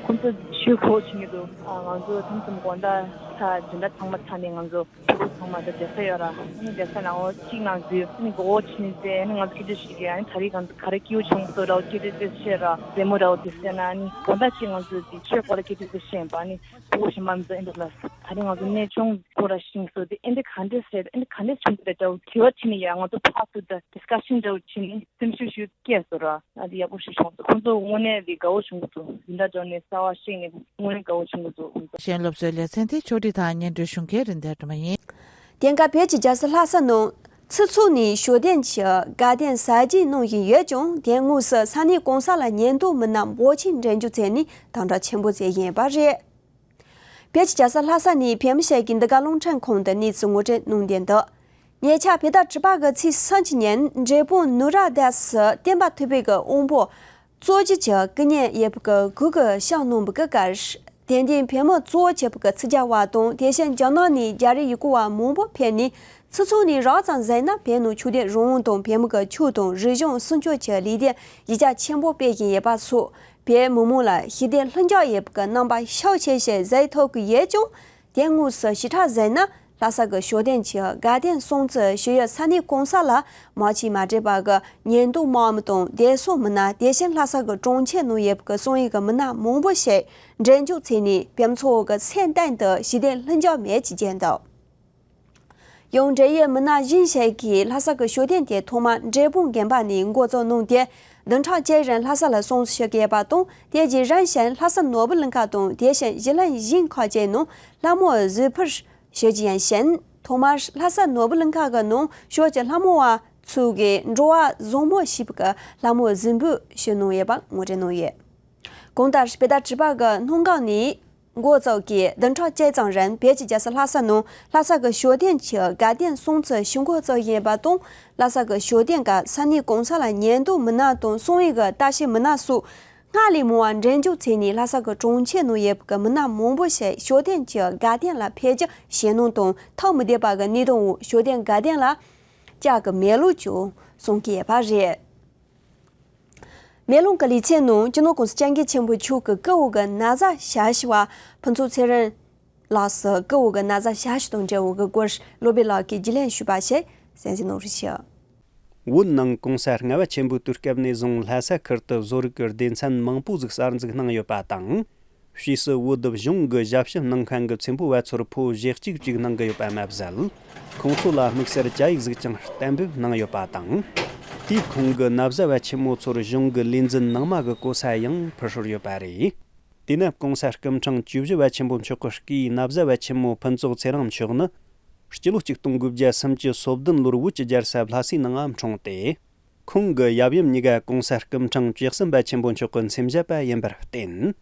ཁོང་ཚོ་ཤུགས་ཁོག་ཆེན་གྱི་འདུག། ཨ་ང་ཚོ་ཐམ་ཐམ་དགོང་དག་ཚ་འཛིན་གྲྭ་ཚང་མ་ཚ་ནས་ང་ཚོ་ཕྲུ་གུ་ཚང་མ་ད་བསྡད་ས་ཡོད་ར། ཨ་ནི་བསྡད་ས་ནང་འོ་གཅིག་ནང་འཛུལ། ཨ་ནི་མགོ་བོ་ཕྱིན་ཏེ་ཨ་ནི་ང་ཚོ་སྐད་ཆ་བཤད་ཀྱི། ཨ་ནི་ད་རེས་ང་ཚོ་ག་རེ་སྐྱིད་པོ་བྱུང་སོང་འདྲ་བོ་སྐད་ཆ་ཅིག་བཤད་ར། རྩེད་མོ་འདྲ་བོ་དེ་བཤད་ན་ཨ་ནི་དགོང་དག་གཅིག་ང་ཚོ་དེ་ཆོས་སྐོར་ལ་སྐད་ཆ་ཅིག་བཤད་པ། ཨ་ནི་ཕྲུ་གུ་གཞན་པ་ཚོ་ཨེ་འདྲ་ལ་ད་རེས་ང་ཚོ་གནས་ཆུང་སྐོར་ར་ཤིང་སོ་དེ་ཨེ་འདྲ་ག་འདྲ་བཤད། ཨེ་འདྲ་ག་འདྲ་བྱུང་འདྲ་འདྲ་བོ་དྲི་བ་དྲིས་ནས་ཡ་ང་ཚོ་ཕར་ཚུར་ད་ཌིས་ཀ་ཤན་འདྲ་བོ་བྱས་ནས་སེམས་ཤུགས་ཤུགས་སྐྱེས་སོང་ར། ཨ་དེ་ཡག་པོ་ཞིག་བྱུང་སོང་། ཁོང་ཚོ་དངོས་གནས་ལས་དགའ་བོ་བྱུང་གི་འདུག། འཛིན་གྲྭ་འགྲོ་ནས་གསར་བ་ཤེས་ནས་དངོས་གནས་དགའ་བོ་བྱུང་གི་འདུག་ཁོང་ཚོ། གཞན་སློབ་གསོའི་ལེ་ཚན་དེ་ཕྱོགས་སྒྲིག་དང་སྙན་སྒྲོན་ཞུ་མཁན་རིན་ལྡན་སྒྲོལ་མ་ཡིན། དེང་སྐབས་བོད་ཀྱི་རྒྱལ་ས་ལྷ་ས་ནང་ཚུགས་ཚུགས་ནས་ཞོ་སྟོན་གྱི་དགའ་སྟོན་གཟབ་རྒྱས་གནང་བཞིན་ཡོད་ཀྱང་། དེ་དངོས་སུ་ས་གནས་གང་ས་ལ་ཉེན་རྟོག་མི་སྣ་འབོར་ཆེན་འགྲེམས་འཇུག་བྱས་ནས་དམ་དྲག་ཆེན་པོ་བྱས་ཡིན་པ་རེད། བོད་ཀྱི་རྒྱལ་ས་ལྷ་ས་ནས་བོད་མི་ཞིག་གིས་འདི་ག་རླུང་འཕྲིན་ཁང་དུ་གནས་ཚུལ་ངོ་སྤྲོད་གནང་དོན་དུ། ཉེ་ཆར་བོད་ཟླ་དྲུག་པ་གི་ཚེས་སུམ་ཅུ་ཉིན་འབྲས་སྤུངས་ནུབ་ར་བསྡད་སའི་བསྟན་པ་ཐུབ་པའི་གི་དབོན་པོ་གཙོ་བྱས་ཀྱི་སྐུ་བརྙན་ཡོད་པའི་གི་གུར་གྱི་ཤག་ནང་བུ་གི་ཀར། དེ་འདི་བོད་མི་གཙོ་བོ་བྱས་པའི་གི་ཚིག་རྒྱག་པ་དང་། དེ་བཞིན་རྒྱ་ནག་ནས་རྒྱ་རིགས་ཡུལ་སྐོར་བ་མང་པོ་ཕེབས་ནས། ཚུགས་ཚུགས་ནས་རགས་ཙམ་གཟིགས་ན་བོད་ནང་ཆོས་དད་རང་དབང་དང་བོད་མི་གི་ཆོས་དང་རིག་གཞུང་སྲུང་སྐྱོབ་ཀྱི་ལས་དོན་གཞི་རྒྱ་ཆེན་པོ་སྤེལ་བཞིན་ཡོད་པ་སོགས་བོད་མི་མང་ལ་ཞི་བདེ་ལྷིང་འཇགས་ཡོད་པའི་གི་རྣམ་པ་ཤུགས་ཆེ་ཞིག་གཟིགས་ཐུབ་ཀྱི་ཡོད་ཀྱང་། དེ་དངོས་སུ་ཞིབ་ཕྲ་གཟིགས་ན་ལྷ་ས་གི་ཞོ་སྟོན་གྱི་དགའ་སྟོན་སྲུང་བརྩི་ཞུ་ཡུལ་ས་གནས་གང་ས་ལ་མང་ཆེ་མ་འདྲེས་པ་གི་ཉེན་རྟོག་དམག་མི་དང་བདེ་སྲུང་མི་སྣ། དེ་བཞིན་ལྷ་ས་གི་གྲོང་ཁྱེར་ནང་ཡོད་པའི་གི་སྲུང་ཡིག་གི་མི་སྣ་མང་པོ་ཞིག་འགྲེམས་འཇུག་བྱས་ནས་བོད་མི་ཚོ་གི་སེམས་གཏིང་དུ་ཞི་བདེ་ལྷིང་འཇགས་མེད་ཅེས་བརྗོད་འདུག། ཡང་འབྲེལ་ཡོད་མི་སྣ་གཞན་ཞིག་གིས་ལྷ་ས་གི་ཞོ་སྟོན་དེ་ཐོག་མར་འབྲས་སྤུངས་དགོན་པ་ནས་འགོ་བཙུགས་གནང་སྟེ། བདུན་ཕྲག་གཅིག་རིང་ལྷ་ས་ལ་སྲུང་བརྩི་ཞུ་གི་ཡོད་པ་དང་། དེ་རྗེས་རིམ་བཞིན་ལྷ་ས་ནོར་བུ་གླིང་ཁ་དང་། དེ་བཞིན་གཞིས་གླིང་གཞན་ཁག་ཅིག་ནང་ལྷ་མོ་གཟིགས་འབུལ་ཞུ་རྒྱུ་ཡིན་ཞིང་། ཐོག་མར་ལྷ་ས་ནོར་བུ་གླིང་ཁ་གི་ནང་ཕྱོགས་ཀྱི་ལྷ་མོ་བ་ཚོ་གིས་འགྲོ་བ་བཟང་མོ་ཞེས་པའི་ལྷ་མོ་གཟིགས་འབུལ་ཞུས་གནང་ཡོད་པ་ངོ་སྤྲོད་གནང་ཡོད། གང་ལྟར་བོད་ཟླ་དྲུག་པ་གི་སྔོན་འགོ་ནས་འགོ་བཙུགས་ཀྱིས་བདུན་ཕྲག་གཅིག་ཙམ་རིང་བོད་ཀྱི་རྒྱལ་ས་ལྷ་ས་ནང་ལྷ་ས་གི་ཞོ་སྟོན་གྱི་དགའ་སྟོན་སྲུང་བརྩི་ཞུ་འགོ་བཙུགས་ཡོད་པ་དང་། ལྷ་ས་གི་ཞོ་སྟོན་སྐབས་ས་གནས་གང་ས་ལ་ཉེན་རྟོག་མི་སྣ་དང་སྲུང་ཡིག་གི་ལྟ་བཤལ་མི་སྣ་སོགས་སྔར་ལས་མང་བ་འགྲེམས་འཇུག་བྱས་ནས། ལྷ་ས་གི་གྲོང་ཁྱེར་ནང་ཡོད་པའི་མི་སྣ་མང་པོ་ཞིག་ཞོ་སྟོན་གྱི་དགའ་སྟོན་ལ་ཕེབས་རྒྱུ་ཞེད་སྣང་དང་ཐག་མི་བསྡད་པ་གི་གནས་སྟངས་འོག་ཞོ་སྟོན་དགའ་སྟོན་ལ་བཅར་གྱི་མེད་ལུགས་ཀྱང་གསུང་གི་ཡོད་པ་རེད། མེ་ལོང་གི་ལེ་ཚན་ནང་སྤྱི་ནོར་༸གོང་ས་༸སྐྱབས་མགོན་ཆེན་པོ་མཆོག་གི་སྐུ་འོག་གི་ན་བཟའ་ཞབས་ཕྱི་བ་ཕུན་ཚོགས་ཚེ་རིང་ལགས་སུ་སྐུ་འོག་གི་ན་བཟའ་ཞབས་ཕྱི་དང་འབྲེལ་བའི་སྐོར་བློ་བྷེ་ལགས་ཀྱིས་རྒྱུས་ལོན་ཞུས་པ་ཞིག་གསན་གཟིགས་གནང་རོགས་ཞུ། བོད་ནང་གོང་ས་ལྔ་པ་ཆེན་པོའི་དུས་སྐབས་ནས་བཟུང་ལྷ་ས་ཁུལ་དུ་བཟོ་རིག་གི་སྡེ་ཚན་མང་པོ་ཟིག་གསར་འཛུགས་གནང་ཡོད་པ་དང་། ཕྱིས་སུ་བོད་གཞུང་གི་ཞབས་ཞུ་གནང་མཁན་གྱི་ཚེམ་བུ་བ་ཚོར་ཕོ་ཞེ་གཅིག་ཅིག་གནང་གི་ཡོད་པ་མ་ཟད། ཁོང་ཚོ་ལ་དམིགས་བསལ་བཅའ་ཡིག་ཟིག་ཀྱང་གཏན་འབེབས་གནང་ཡོད་པ་དང་། དེའི་ཁོངས་ཀྱི་ན་བཟའ་བ་ཆེན་མོ་ཚོར་གཞུང་གི་ལས་འཛིན་ནང་མ་གི་གོ་ས་ཡང་ཕུལ་སྲོལ་ཡོད་པ་རེད། དེས་ན་༸གོང་ས་སྐུ་ཕྲེང་བཅུ་བཞི་བ་ཆེན་པོ་མཆོག་གི་སྐུའི་ན་བཟའ་བ་ཆེན་མོ་ཕུན་ཚོགས་ཚེ་རིང་མཆོག་ནི། སྤྱི་ལོ་ཆིག་སྟོང་དགུ་བརྒྱ་སུམ་ཅུ་སོ་བདུན་ལོར་བོད་ཀྱི་རྒྱལ་ས་ལྷ་སའི་ནང་འཁྲུངས་ཏེ། ཁོང་གི་ཡབ་ཡུམ་གཉིས་ཀ་༸གོང་ས་སྐུ་ཕྲེང་བཅུ་གསུམ་པ་ཆེན་པོ་མཆོག་གི་མཚན་བཞག་པ་ཡིན་པར་བརྟེན།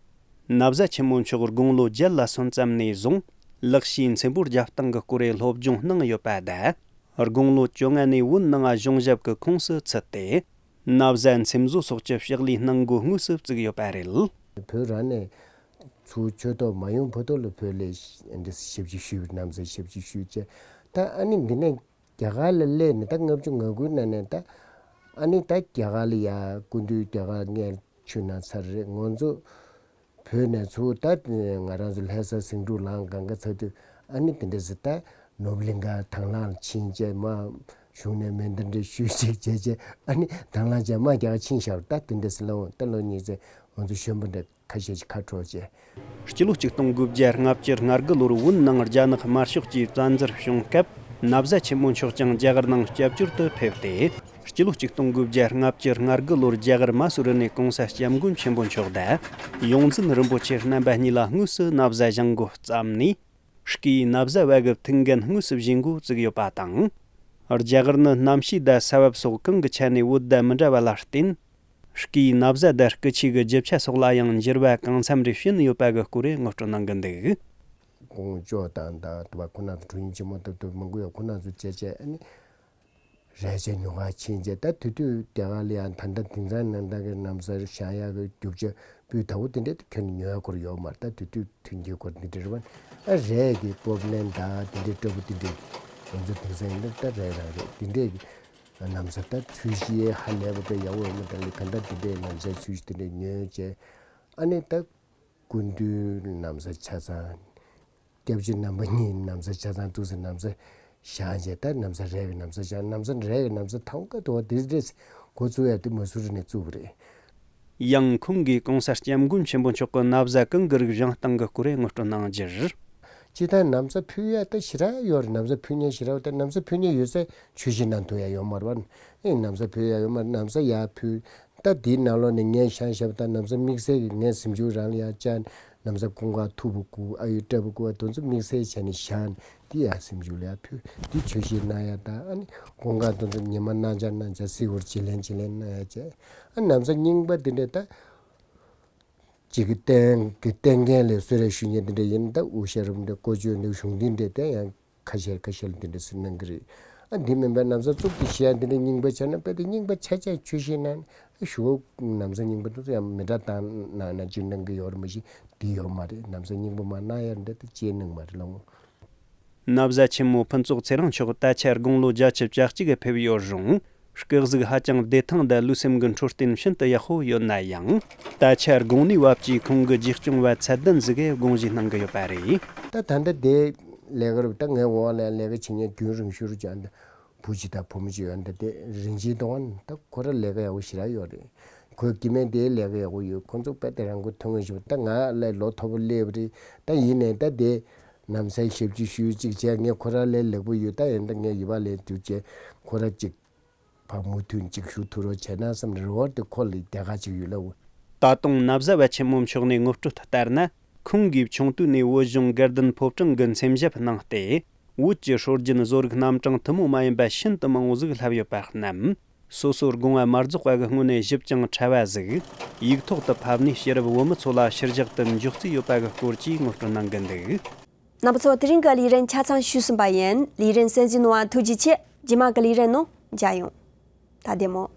ན་བཟའ་ཆེན་མོ་མཆོག་དགུང་ལོ་བརྒྱད་ལ་སོན་ཙམ་ནས་བཟུང་ལག་ཤེས་མཚན་པོ་རྒྱབ་སྟངས་ཀྱི་སྐོར་སློབ་སྦྱོང་གནང་ཡོད་པ་དང་། དགུང་ལོ་བཅོ་ལྔ་ནས་བོད་ནང་གཞུང་ཞབས་ཀྱི་ཁོངས་སུ་ཚུད་དེ། ན་བཟའ་མཚན་བཟོ་སོགས་ཀྱི་ཕྱག་ལས་གནང་འགོ་དངོས་སུ་བཙུགས་ཡོད་པ་རེད། བོད་རང་ནས་ཚུར་ཆོས་ཐོག་མ་ཡོང་བར་དུ་ལ་བོད་ལ་འདི་ཞབས་ཕྱི་ཞུས། ན་བཟའ་ཞབས་ཕྱི་ཞུས་བྱས། ད་ཨ་ནི་འདི་ནས་རྒྱ་གར་ལ་སླེབས་ནས་ད་ལྔ་བཅུ་ང་དགུའི་ནང་ནས་ད་ཨ་ནི་ད་རྒྱ་གར་ལ་ཡ་སྐུ་མདུན་རྒྱ་གར་མངལ་ཆུ་ནང་ཚར་རེད། ང་ཚོ་བོད་ནས་ཚུར་ད་ང་རང་ཚོ་ལྷ་ས་ཟིང་འཁྲུག་ལངས་གང་ག་ཚར་དུས་ཨ་ནི་དེ་འདྲ་ཟེར། ད་ནོར་བུ་གླིང་ག་དང་བླངས་ཕྱིན་བྱས་མ་གཞུང་ནས་མེ་མདའ་འདྲ་ཞུས་ཅིག་བྱས་བྱས་ཨ་ནི་དང་བླངས་བྱས་མ་རྒྱ་གར་ཕྱིན་བཞག་ད་དེ་འདྲ་ཟེར་ལ་འོང་། ད་ལོ་གཉིས་ཚེ་ང་ཚོ་གཞོན་པ་འདྲ་ཁ་ཤས་ཤིག་ཁ་འཕྲོག་བྱས། སྤྱི་ལོ་ཆིག་སྟོང་དགུ་བརྒྱ་ལྔ་བཅུ་ང་དགུ་ལོར་བོད་ནང་རྒྱ་ནག་དམར་ཤོག་གིས་བཙན་འཛུལ་བྱུང་སྐབས། ན་བཟའ་ཆེན་མོ་མཆོག་ཀྱང་རྒྱ་གར་ནང་སྐྱབས་བཅོལ་དུ་ཕེབས་ཏེ། སྤྱི་ལོ་ཆིག་སྟོང་དགུ་བརྒྱ་ལྔ་བཅུ་ང་དགུ་ལོར་རྒྱ་གར་མ་སུ་རི་ནས་༸གོང་ས་༸སྐྱབས་མགོན་ཆེན་པོ་མཆོག་དང་། ཡོངས་འཛིན་རིན་པོ་ཆེ་རྣམ་པ་གཉིས་ལ་དངོས་སུ་ན་བཟའ་བཞེངས་འགོ་བརྩམས་ནས། སྐུའི་ན་བཟའ་བ་གི་ཐུགས་འགན་དངོས་སུ་བཞེས་འགོ་བཙུགས་ཡོད་པ་དང་། རྒྱ་གར་ནི་གནམ་གཤིས་དང་ས་བབ་སོགས་གང་གི་ཆ་ནས་བོད་དང་མི་འདྲ་བ་ལ་བརྟེན། སྐུའི་ན་བཟའ་དང་སྐུ་ཆས་ཀྱི་རྒྱུ་ཆ་སོགས་ལ་ཡང་འགྱུར་བ་གང་འཚམ་རེ་ཕྱིན་ཡོད་པ་གི་སྐོར་ངོ་སྤྲོད་གནང་གི་འདུག་ཀོང་ཇོ་དང་ད་དུ་བ་ཁོ་ན་དུ་གྲུ་ཡིན་ཆེན་མོ་དུ་དུ་མང་པོ་ཡོད། ཁོ་ན་ཚོ་བྱས་བྱས་ཨ་ནི་རས་ཆས་ཉོ་ག་ཕྱིན་བྱས། ད་དུས་དུས་རྒྱ་གར་ལ་ཡང་ད་ལྟ་དེང་སང་ནང་ད་གི་ན་བཟའ་བཞེངས་ཡག་གི་རྒྱུ་ཆ་སྤུས་དག་པོ་དེ་འདྲས་དུ་ཁྱོན་ནས་ཉོ་ཡག་སྐོར་ཡོད་མ་རེད། ད་དུས་དུས་ཐོན་སྐྱེད་སྐོར་འདི་འདྲས་རེད་པ། ཨ་རས་ཀྱི་པོབ་ལེན་ད་དེ་འདྲས་སྤྲ་པོ་དེ་འདྲས་ང་ཚོ་དེང་སང་ཡིན་ན་ད་རས་རང་རེད། དེ་འདྲས་ཀྱི་ན་བཟའ་ད་ཚོས་གཞི་ཧ་ལས་པ་དཔེ་ཡག་པོ་ཡོད་མ་རེད། ད་ལི་ག་འདྲ་དེ་འདྲས་ན་བཟའ་ཚོས་གཞི་དེ་འདྲས་ཉོས་བྱས་ཨ་ནི་ད། སྐུ་མདུན་ན་བཟའ་ཆ་ཚང་། སྐྱབས་རྗེ་རྣམ་པ་གཉིས་ན་བཟའ་ཆ་ཚང་འདུག་ཟེར། ན་བཟའ་བཞེངས་བྱས་ད་ན་བཟའ་རས་ཀྱི་ན་བཟའ་བཞེངས། ན་བཟའ་རས་ཀྱི་ན་བཟའ་ཐང་ཀ་དུ་བ་དེ་འདྲས་འགོ་བཙུགས་ཡ་དེ་མ་སུ་རི་ནས་བཙུགས་པ་རེད། ཡང་ཁོང་གིས་༸གོང་ས་༸སྐྱབས་མགོན་ཆེན་པོ་མཆོག་གི་ན་བཟའ་གང་གི་རིགས་བཞེངས་སྟངས་ཀྱི་སྐོར་ངོ་སྤྲོད་གནང་རྒྱུར། སྤྱིར་བཏང་ན་བཟའ་ཕུལ་ཡ་ད་ཞེ་དྲག་ཡོད་རེད། ན་བཟའ་ཕུལ་མཁན་ཞེ་དྲག་ད་ན་བཟའ་ཕུལ་མཁན་ཡོད་ཚད་ཆོས་གཞིས་ནང་དུ་ཡ་ཡོད་མ་རེད་པ། ཨེ་ན་བཟའ་ཕུལ་ཡ་ཡོད་མ་རེད། ན་བཟའ་ཡ་ཕུལ། ད་དེའི་ནང་ལོགས་ནས་ངས་བཞེངས་བཞག་པ་དང་ན་བཟའ་དམིགས་བསལ་གྱི་ངས་གཟིམ་ཆུང་རང་ལ་ཡང་བཅར། ན་བཟའ་ཀུན་དགའ་ཐུབ་པ་དགོས། ཨ་ཡོད་སྤྲ་པོ་དགོས། དེ་ཚོ་དམིགས་བསལ་བྱས་ནས་བཞེངས་ནས་དེ་ཡང་གཟིམ་ཆུང་ལ་ཡང་ཕུལ། དེ་ཆོས་གཞིས་གནང་ཡ་དང་ཨ་ནི་ཀུན་དགའ་དེ་ཚོ་ཉི་མ་གནང་བྱ་གནང་བྱ་སིལ་བུར་བྱིན་ལེན་བྱིན་ལེན་གནང་ཡ་བྱས། ཨ་ན་བཟའ་རྙིང་པ་དེ་འདྲས་ད་ཅིག་གི་རྟེན་གྱི་རྟེན་མཁན་ལ་གསོལ་རས་ཞུ་མཁན་དེ་འདྲས་ཡིན་ན་ད་དབུ་ཞྭ་རུམ་འདྲ་ཀོ་ཅོ་འདྲ་གཞུང་འདི་འདྲས་དེ་ཡང་། ཁ་ཤས་ཁ་ཤས་ལ་འདི་འདྲ་ཟེར་གནང་གི་རེད། ཨ་འདི་མིན་པའི་ན་བཟའ་གཙུག་ཏུ་བཞེས་ཡ་འདི་འདྲ་རྙིང་པ་ཆགས་ན་དཔེ་དེ་རྙིང་པ་ཆ་ཆ་ཆོས་གཞིས་ནང་ཨ་ཞུ་བ་ན་བཟའ་རྙིང་པ་དེ་ཚོ་ཡང་མི་འདྲ་བཏང་ན་ན་ཅིག་གནང་གི་ཡོད་རེད། མ་གཞི་འདི་ཡོད་མ་རེད། ན་བཟའ་རྙིང་པ་མ་གནང་ཡ་འདྲ་དེ་ཅིག་གནང་མ་རེད་ལགས། ན་བཟའ་ཆེན་མོ་ཕུན་ཚོགས་ཚེ་རིང་མཆོག་ད་ཆ་དགུང་ལོ་བརྒྱད་ཅུ་གྱ་གཅིག་ཕེབས་ཡོད་རུང་། སྐུ་གཟུགས་ཧ་ཅང་བདེ་ཐང་དང་ལུས་སེམས་ཀྱི་འཕྲོད་བསྟེན་ཤིན་ཏུ་ཡག་པོ་ཡོད་ན་ཡང་། ད་ཆ་དགུང་ལོའི་བབ་ཀྱིས་ཁོང་གི་རྗེས་སྐྱོང་བ་ཚད་ལྡན་ཟིག་གིས་དགོངས་བཞེས་གནང་གི་ཡོད་པ་རེད། ད་ད་ལྟ་དེ་ལས་ཀ་རུ་ད་ངའི་འོག་ལ་ལས་ཀ་བྱེད་མཁན་རྒྱུན་རིང་ཤོས་རུ་ཀྱང་བུ་གཅིག་དང་བུ་མོ་གཅིག་ཡོད། ད་དེ་རིན་ཆེན་གཏོང་བ་ད་ཁོ་ར་ལས་ཀ་ཡག་པོ་ཞེ་དྲག་ཡོད་རེད། ཁོའི་སྐྱེ་དམན་དེའི་ལས་ཀ་ཡག་པོ་ཡོད། ཁོ་ཚོ་དཔེ་དེ་རང་མགོ་ཐོན་ངེས་ཞུ་ད་ང་ལས་ལོ་མཐོ་པོ་སླེབས་རེད། ད་ཡིན་ནའི་ད་དེ་ནམ་སའི་ཞབས་ཕྱི་ཞུས་གཅིག་བྱས་ངས་ཁོ་ར་ལས་ལེགས་པོ་ཡོད། ད་ཡིན་ད་ངས་ཡུལ་པ་ལས་དུས་བྱས་ཁོ་ར་གཅིག་ཕར་མུ་མཐུད་ཅིག་ཞུ་ཐུབ་རོགས་བྱས་ན་བསམ་རེ་བ་དེ་ཁོ་ལ་རྒྱལ་ཁ་ཅིག་ཡོད་ལ། ད་དུང་ན་བཟའ་བ་ཆེན་མོ་མཆོག་ནས་ངོ་སྤྲོད་ལྟར་ན། ཁོང་གིས་ཆུང་དུས་ནས་བོད་གཞུང་དགའ་ལྡན་ཕོ་བྲང་གི་མཚན་ཞབས་གནང་སྟེ། བོད་ཀྱི་སྲོལ་རྒྱུན་བཟོ་རིག་རྣམ་གྲངས་ཐུན་མོང་མ་ཡིན་པ་ཤིན་ཏུ་མང་བོ་ཟིག་བསླབས་ཡོད་པ་རྣམས། སོ་སོར་དགོངས་པ་མ་རྫོགས་པ་གི་སྔོན་ནས་ཞིབ་ཅིང་ཕྲ་བ་ཟིག་ཡིག་ཐོག་ཏུ་ཕབ་ནས་ཕྱི་རབས་བོད་མི་ཚོ་ལ་ཕྱིར་བཞག་ཏུ་འཇོག་རྩིས་ཡོད་པ་གི་སྐོར་གྱིས་ངོ་སྤྲོད་གནང་གི་འདུག་རྣམ་པ་ཚོ། དེ་རིང་གི་ལས་རིམ་ཆ་ཚང་ཞུས་ཟིན་པ་ཡིན། ལས་རིམ་གསན་གཟིགས་གནང་བ་ཐུགས་རྗེ་ཆེ། རྗེས་མ་གི་ལས་རིམ་ནང་མཇལ་ཡོང་། ད་བདེ་མོ།